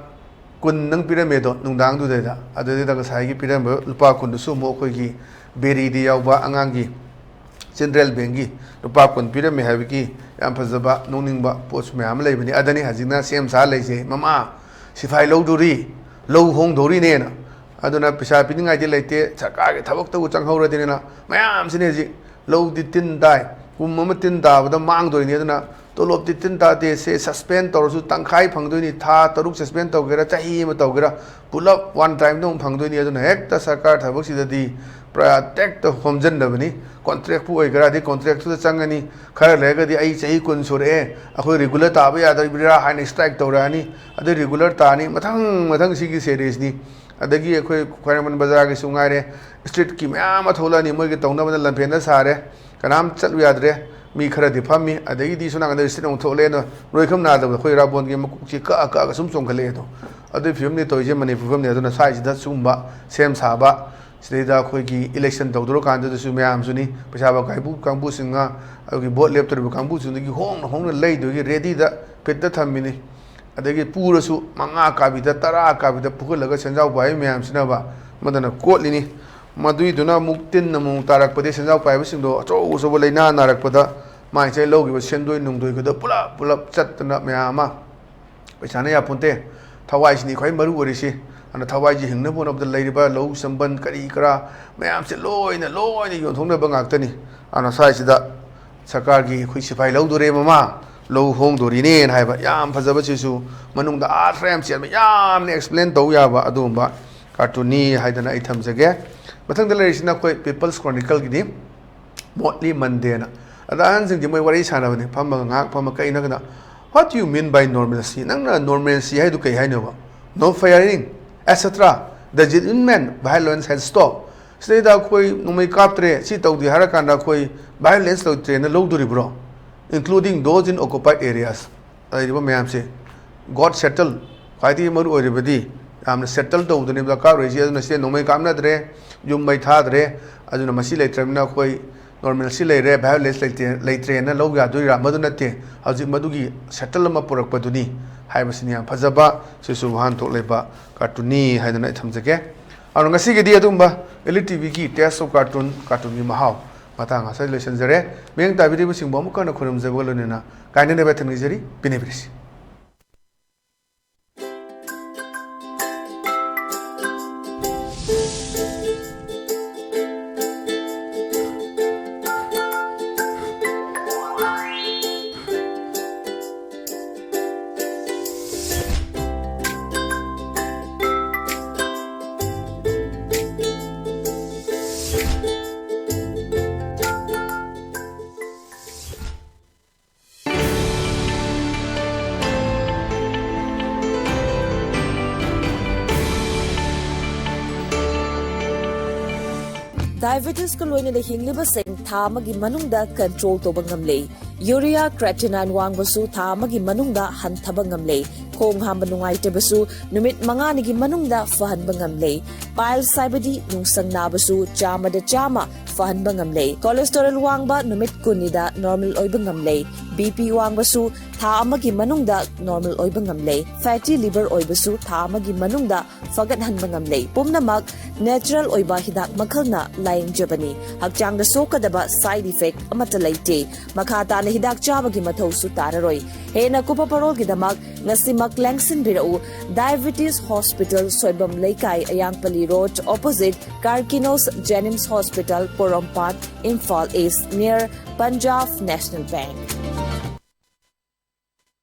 ꯀꯨꯟꯗꯪ ꯄꯤꯔꯝꯃꯦ ꯑꯗꯣ ꯅꯨꯡꯗꯥꯡꯗꯨꯗꯩꯗ꯫ ꯑꯗꯨꯗꯩꯗ ꯉꯁꯥꯏꯒꯤ ꯄꯤꯔꯝꯕ ꯂꯨꯄꯥ ꯀꯨꯟꯗꯨꯁꯨ ꯑꯃꯨꯛ ꯑꯩꯈꯣꯏꯒꯤ ꯕꯦꯔꯤꯗ ꯌꯥꯎꯕ ꯑꯉꯥꯡꯒꯤ ꯆꯤꯜꯗ꯭ꯔꯦꯟ ꯕꯦꯡꯒꯤ ꯂꯨꯄꯥ ꯀꯨꯟ ꯄꯤꯔꯝꯃꯦ ꯍꯥꯏꯕꯒꯤ ꯌꯥꯝ ꯐꯖꯕ ꯅꯣꯛꯅꯤꯡꯕ ꯄꯣꯠꯁꯨ ꯃꯌꯥꯝ ꯑꯃ ꯂꯩꯕꯅꯤ꯫ ꯑꯗꯅꯤ ꯍꯧꯖꯤꯛꯅ ꯁꯦꯝ ꯁꯥ ꯂꯩꯁꯦ, "ꯃꯃꯥ, ꯁꯤꯐꯥꯏ ꯂꯧꯗꯣꯔꯤ, ꯂꯧ ꯍꯣꯡꯗꯧꯔꯤꯅꯦꯅ"꯫ ꯑꯗꯨꯅ ꯄꯩꯁꯥ ꯄꯤꯅꯤꯡꯉꯥꯏꯗꯤ ꯂꯩꯇꯦ, ꯁꯔꯀꯥꯔꯒꯤ ꯊꯕꯛꯇꯕꯨ ꯆꯪꯍꯧꯔꯗꯤꯅꯦꯅ ꯃꯌꯥꯝꯁꯤꯅꯦ ꯍꯧꯖꯤꯛ ꯂꯧꯗꯤ ꯇꯤꯟ ꯇꯥꯏ, ꯀꯨꯝ ꯑꯃ ꯇꯤꯟ ꯇꯥꯕꯗ ꯃꯥꯡꯗꯣꯏꯅꯤ꯫ ꯑꯗꯨꯅ ꯇꯣꯂꯣꯞꯇꯤ ꯇꯤꯟ ꯇꯥꯗꯦ, ꯁꯦ ꯁꯁꯄꯦꯟ ꯇꯧꯔꯁꯨ ꯇꯪꯈꯥꯏ ꯐꯪꯗꯣꯏꯅꯤ, ꯊꯥ ꯇꯔꯨꯛ ꯁꯁꯄꯦꯟ ꯇꯧꯒꯦꯔꯥ, ꯆꯍꯤ ꯑꯃ ꯇꯧꯒꯦꯔꯥ, ꯄꯨꯂꯞ ꯋꯥꯟ ꯇꯥꯏꯝꯗ ꯑꯃꯨꯛ ꯐꯪꯗꯣꯏꯅꯤ꯫ ꯑꯗꯨꯅ ꯍꯦꯛꯇ ꯁꯔꯀꯥꯔ ꯊꯕꯛꯁꯤꯗꯗꯤ ꯄꯨꯔꯥ ꯍꯦꯛꯇ ꯍꯣꯝꯖꯤꯟꯅꯕꯅꯤ꯫ ꯀꯣꯟꯇ꯭ꯔꯦꯛꯄꯨ ꯑꯣꯏꯒꯦꯔꯥ, ꯑꯗꯩ ꯀꯣꯟꯇ꯭ꯔꯦꯛꯇꯨꯗ ꯆꯪꯉꯅꯤ, ꯈꯔ ꯂꯩꯔꯒꯗꯤ "ꯑꯩ ꯆꯍꯤ ꯀꯨꯟ ꯁꯨꯔꯛꯑꯦ, ꯑꯩꯈꯣꯏ ꯔꯤꯒꯨꯂꯔ ꯇꯥꯕ ꯌꯥꯗ꯭ꯔꯤꯕ꯭ꯔꯥ?" ꯍꯥꯏꯅ ꯁ꯭ꯇ꯭ꯔꯥꯏꯛ ꯇꯧꯔꯛꯑꯅꯤ꯫ ꯑꯗꯩ ꯔꯤꯒꯨꯂꯔ ꯇꯥꯅꯤ, ꯃꯊꯪ ꯃꯊꯪ ꯁꯤꯒꯤ ꯁꯦꯔꯤꯁꯅꯤ꯫ ꯑꯗꯒꯤ ꯑꯩꯈꯣꯏ ꯈ꯭ꯋꯥꯏꯔꯝꯕꯟ ꯕꯖꯥꯔꯒꯤꯁꯨ ꯉꯥꯏꯔꯦ, ꯁ꯭ꯇ꯭ꯔꯤꯠꯀꯤ ꯃꯌꯥꯝ ꯑꯃ ꯊꯣꯛꯂꯛꯑꯅꯤ, ꯃꯣꯏꯒꯤ ꯇꯧꯅꯕꯅ ꯂꯝꯐꯦꯟꯗ ꯁꯥꯔꯦ, ꯀꯅꯥꯝ ꯆꯠꯂꯨ ꯌꯥꯗ꯭ꯔꯦ꯫ ꯃꯤ ꯈꯔꯗꯤ ꯐꯝꯃꯤ, ꯑꯗꯒꯤꯗꯤ ꯁꯣꯝ ꯅꯥꯀꯟꯗ ꯁ꯭ꯇ꯭ꯔꯤꯠ ꯑꯃꯨꯛ ꯊꯣꯛꯂꯛꯑꯦ꯫ ꯑꯗꯣ ꯂꯣꯏꯈꯝ ꯅꯥꯗꯕꯗ ꯑꯩꯈꯣꯏ ꯏꯔꯥꯕꯣꯟꯒꯤ ꯃꯀꯣꯛꯁꯤ ꯀꯛꯑ ꯀꯛꯑꯒ ꯁꯨꯝ ꯆꯣꯡꯈꯠꯂꯛꯑꯦ꯫ ꯑꯗꯣ ꯑꯗꯨꯒꯤ ꯐꯤꯕꯝꯅꯤ ꯇꯧꯔꯤꯁꯦ ꯃꯅꯤꯄꯨꯔ ꯐꯤꯕꯝꯅꯤ꯫ ꯑꯗꯨꯅ ꯁ꯭ꯋꯥꯏꯁꯤꯗ ꯁꯤꯒꯨꯝꯕ ꯁꯦꯝ ꯁꯥꯕ, ꯁꯤꯗꯩꯗ ꯑꯩꯈꯣꯏꯒꯤ ꯏꯂꯦꯛꯁꯟ ꯇꯧꯗꯣꯔꯀꯥꯟꯗꯨꯗꯁꯨ ꯃꯌꯥꯝꯁꯨꯅꯤ, ꯄꯩꯁꯥ ꯄꯥꯏꯕ ꯀꯥꯡꯕꯨ ꯀꯥꯡꯕꯨꯁꯤꯡꯅ ꯑꯩꯈꯣꯏꯒꯤ ꯚꯣꯠ ꯂꯦꯞꯇꯧꯔꯤꯕ ꯀꯥꯡꯕꯨꯁꯤꯡꯗꯒꯤ ꯍꯣꯡꯅ ꯍꯣꯡꯅ ꯂꯩꯗꯣꯏꯒꯤ ꯔꯦꯗꯤꯗ ꯐꯤꯠꯇ ꯊꯝꯃꯤꯅꯤ꯫ ꯑꯗꯒꯤ ꯄꯨꯔꯁꯨ ꯃꯉꯥ ꯀꯥꯕꯤꯗ, ꯇꯔꯥ ꯀꯥꯕꯤꯗ ꯄꯨꯈꯠꯂꯒ ꯁꯦꯟꯖꯥꯎ ꯄꯥꯏꯕꯤ ꯃꯌꯥꯝꯁꯤꯅꯕ ꯃꯗꯨꯅ ꯀꯣꯠꯂꯤꯅꯤ꯫ ꯃꯗꯨꯏꯗꯨꯅ ꯑꯃꯨꯛ ꯇꯤꯟ ꯑꯃꯨꯛ ꯇꯥꯔꯛꯄꯗꯒꯤ ꯁꯦꯟꯖꯥꯎ ꯄꯥꯏꯕꯁꯤꯡꯗꯣ ꯑꯆꯧ ꯑꯆꯧꯕ ꯂꯥꯏꯅꯥ ꯅꯥꯔꯛꯄꯗ ꯃꯥꯏ ꯆꯩ ꯂꯧꯈꯤꯕ ꯁꯦꯟꯗꯣꯏ ꯅꯨꯡꯗꯣꯏꯒꯗꯣ ꯄꯨꯂꯞ ꯄꯨꯂꯞ ꯆꯠꯇꯅ ꯃꯌꯥꯝ ꯑꯃ ꯄꯩꯁꯥꯅ ꯌꯥꯄꯣꯟꯇꯦ꯫ ꯊꯋꯥꯏꯁꯤꯅꯤ ꯈ꯭ꯋꯥꯏ ꯃꯔꯨ ꯑꯣꯏꯔꯤꯁꯤ꯫ ꯑꯗꯨꯅ ꯊꯋꯥꯏꯁꯤ ꯍꯤꯡꯅꯕ ꯍꯣꯠꯅꯕꯗ ꯂꯩꯔꯤꯕ ꯂꯧꯎ ꯁꯝꯕꯟ ꯀꯔꯤ ꯀꯔꯥ ꯃꯌꯥꯝꯁꯦ ꯂꯣꯏꯅ, ꯂꯣꯏꯅ ꯌꯣꯟꯊꯣꯛꯅꯕ ꯉꯥꯛꯇꯅꯤ꯫ ꯑꯗꯨꯅ ꯁ꯭ꯋꯥꯏꯁꯤꯗ ꯁꯔꯀꯥꯔꯒꯤ ꯑꯩꯈꯣꯏ ꯁꯤꯐꯥꯏ ꯂꯧꯗꯣꯔꯦ ꯃꯃꯥ, ꯂꯧ ꯍꯣꯡꯗꯣꯔꯤꯅꯦꯅ ꯍꯥꯏꯕ ꯌꯥꯝ ꯐꯖꯕꯁꯤꯁꯨ ꯃꯅꯨꯡꯗ ꯑꯥꯔꯊ ꯌꯥꯝ ꯆꯦꯟꯕ, ꯌꯥꯝꯅ ꯑꯦꯛꯁꯄ꯭ꯂꯦꯟ ꯇꯧ ꯌꯥꯕ ꯑꯗꯨꯒꯨꯝꯕ ꯀꯥꯔꯇꯨꯟꯅꯤ ꯍꯥꯏꯗꯅ ꯑꯩ ꯊꯝꯖꯒꯦ꯫ ꯃꯊꯪꯗ ꯂꯩꯔꯤꯁꯤꯅ ꯑꯩꯈꯣꯏ ꯄꯤꯄꯜꯁ ꯀ꯭ꯔꯣꯅꯤꯀꯜꯒꯤꯅꯤ꯫ ꯃꯣꯠꯂꯤ ꯃꯟꯗꯦꯅ꯫ ꯑꯗ ꯑꯍꯟꯁꯤꯡꯁꯦ ꯃꯣꯏ ꯋꯥꯔꯤ ꯁꯥꯟꯅꯕꯅꯦ, ꯐꯝꯃꯒ ꯉꯥꯏꯍꯥꯛ ꯐꯝꯃ, "ꯀꯩꯅꯣ ꯀꯩꯅꯣ?" What do you mean by normalcy? ꯅꯪꯅ normalcy ꯍꯥꯏꯗꯨ ꯀꯩ ꯍꯥꯏꯅꯣꯕ? No firing, et cetera. The gentleman violence has stopped. ꯁꯤꯗꯩꯗ ꯑꯩꯈꯣꯏ ꯅꯣꯡꯃꯩ ꯀꯥꯞꯇ꯭ꯔꯦ, ꯁꯤ ꯇꯧꯗꯦ ꯍꯥꯏꯔꯀꯥꯟꯗ ꯑꯩꯈꯣꯏ violence ꯂꯩꯇ꯭ꯔꯦꯅ ꯂꯧꯗꯣꯔꯤꯕ꯭ꯔꯣ? Including those in occupied areas. ꯂꯩꯔꯤꯕ ꯃꯌꯥꯝꯁꯦ, got settle, ꯈ꯭ꯋꯥꯏꯗꯒꯤ ꯃꯔꯨ ꯑꯣꯏꯔꯤꯕꯗꯤ ꯌꯥꯝꯅ settle ꯇꯧꯕꯗꯨꯅꯦꯕ ꯗꯔꯀꯥꯔ ꯑꯣꯏꯔꯤꯁꯤ꯫ ꯑꯗꯨꯅ ꯁꯤꯗ ꯅꯣꯡꯃꯩ ꯀꯥꯞꯅꯗ꯭ꯔꯦ, ꯌꯨꯝ ꯃꯩ ꯊꯥꯗ꯭ꯔꯦ, ꯑꯗꯨꯅ ꯃꯁꯤ ꯂꯩꯇ꯭ꯔꯕꯅꯤꯅ ꯑꯩꯈꯣꯏ normalcy ꯂꯩꯔꯦ, violence ꯂꯩꯇꯦ, ꯂꯩꯇ꯭ꯔꯦꯅ ꯂꯧ ꯌꯥꯗꯣꯏꯔꯥ? ꯃꯗꯨ ꯅꯠꯇꯦ꯫ ꯍꯧꯖꯤꯛ ꯃꯗꯨꯒꯤ settle ꯑꯃ ꯄꯨꯔꯛꯄꯗꯨꯅꯤ ꯍꯥꯏꯕꯁꯤꯅꯤ ꯌꯥꯝ ꯐꯖꯕ, ꯁꯤꯁꯨ ꯋꯥꯍꯟꯊꯣꯛ ꯂꯩꯕ cartoonꯅꯤ ꯍꯥꯏꯗꯅ ꯑꯩ ꯊꯝꯖꯒꯦ꯫ ꯑꯗꯨꯅ ꯉꯁꯤꯒꯤꯗꯤ ꯑꯗꯨꯝꯕ Elite TVꯒꯤ Taste of Cartoon, cartoonꯒꯤ ꯃꯍꯥꯎ ꯃꯇꯥꯡ ꯑꯁꯤꯗ ꯂꯣꯏꯁꯤꯟꯖꯔꯦ꯫ ꯃꯤꯠꯌꯦꯡ ꯇꯥꯕꯤꯔꯤꯕꯁꯤꯡꯕꯨ ꯑꯃꯨꯛ ꯍꯟꯅ ꯈꯨꯔꯨꯝꯖꯕꯒ ꯂꯣꯏꯅꯅ ꯀꯥꯏꯅꯅꯕ ꯊꯝꯖꯔꯤ꯫ ꯄꯤꯅꯕꯤꯔꯁꯤ꯫ Diabetesꯀ ꯂꯣꯏꯅꯅ ꯍꯤꯡꯂꯤꯕꯁꯤꯡ ꯊꯥ ꯑꯃꯒꯤ ꯃꯅꯨꯡꯗ control ꯇꯧꯕ ꯉꯝꯂꯦ꯫ Urea creatinine ꯋꯥꯡꯕꯁꯨ ꯊꯥ ꯑꯃꯒꯤ ꯃꯅꯨꯡꯗ ꯍꯟꯊꯕ ꯉꯝꯂꯦ꯫ ꯈꯣꯡ ꯍꯥꯝꯕ ꯅꯨꯡꯉꯥꯏꯇꯕꯁꯨ ꯅꯨꯃꯤꯠ ꯃꯉꯥꯅꯤꯒꯤ ꯃꯅꯨꯡꯗ ꯐꯍꯟꯕ ꯉꯝꯂꯦ꯫ Piles ꯍꯥꯏꯕꯗꯤ ꯅꯨꯡꯁꯪ ꯅꯥꯕꯁꯨ ꯆꯥꯝꯃꯗ ꯆꯥꯝꯃ ꯐꯍꯟꯕ ꯉꯝꯂꯦ꯫ Cholesterol ꯋꯥꯡꯕ ꯅꯨꯃꯤꯠ ꯀꯨꯟꯅꯤꯗ normal ꯑꯣꯏꯕ ꯉꯝꯂꯦ꯫ BP ꯋꯥꯡꯕꯁꯨ ꯊꯥ ꯑꯃꯒꯤ ꯃꯅꯨꯡꯗ normal ꯑꯣꯏꯕ ꯉꯝꯂꯦ꯫ Fatty liver ꯑꯣꯏꯕꯁꯨ ꯊꯥ ꯑꯃꯒꯤ ꯃꯅꯨꯡꯗ ꯐꯒꯠꯍꯟꯕ ꯉꯝꯂꯦ꯫ ꯄꯨꯝꯅꯃꯛ natural ꯑꯣꯏꯕ ꯍꯤꯗꯥꯛ ꯃꯈꯜꯅ ꯂꯥꯌꯦꯡꯖꯕꯅꯤ꯫ ꯍꯛꯆꯥꯡꯗ ꯁꯣꯛꯀꯗꯕ side effect ꯑꯃꯠꯇ ꯂꯩꯇꯦ꯫ ꯃꯈꯥ ꯇꯥꯅ ꯍꯤꯗꯥꯛ ꯆꯥꯕꯒꯤ ꯃꯊꯧꯁꯨ ꯇꯥꯔꯔꯣꯏ꯫ ꯍꯦꯟꯅ ꯀꯨꯞꯄ ꯄꯔꯣꯜꯒꯤꯗꯃꯛ ꯉꯁꯤꯃꯛ ꯂꯦꯡꯁꯤꯟꯕꯤꯔꯛꯎ꯫ Diabetes Hospital, Soibam Leikai, Ayangpalli Road, opposite Carkinos Jenims Hospital, Porompat, Imphal East, near Punjab National Bank꯫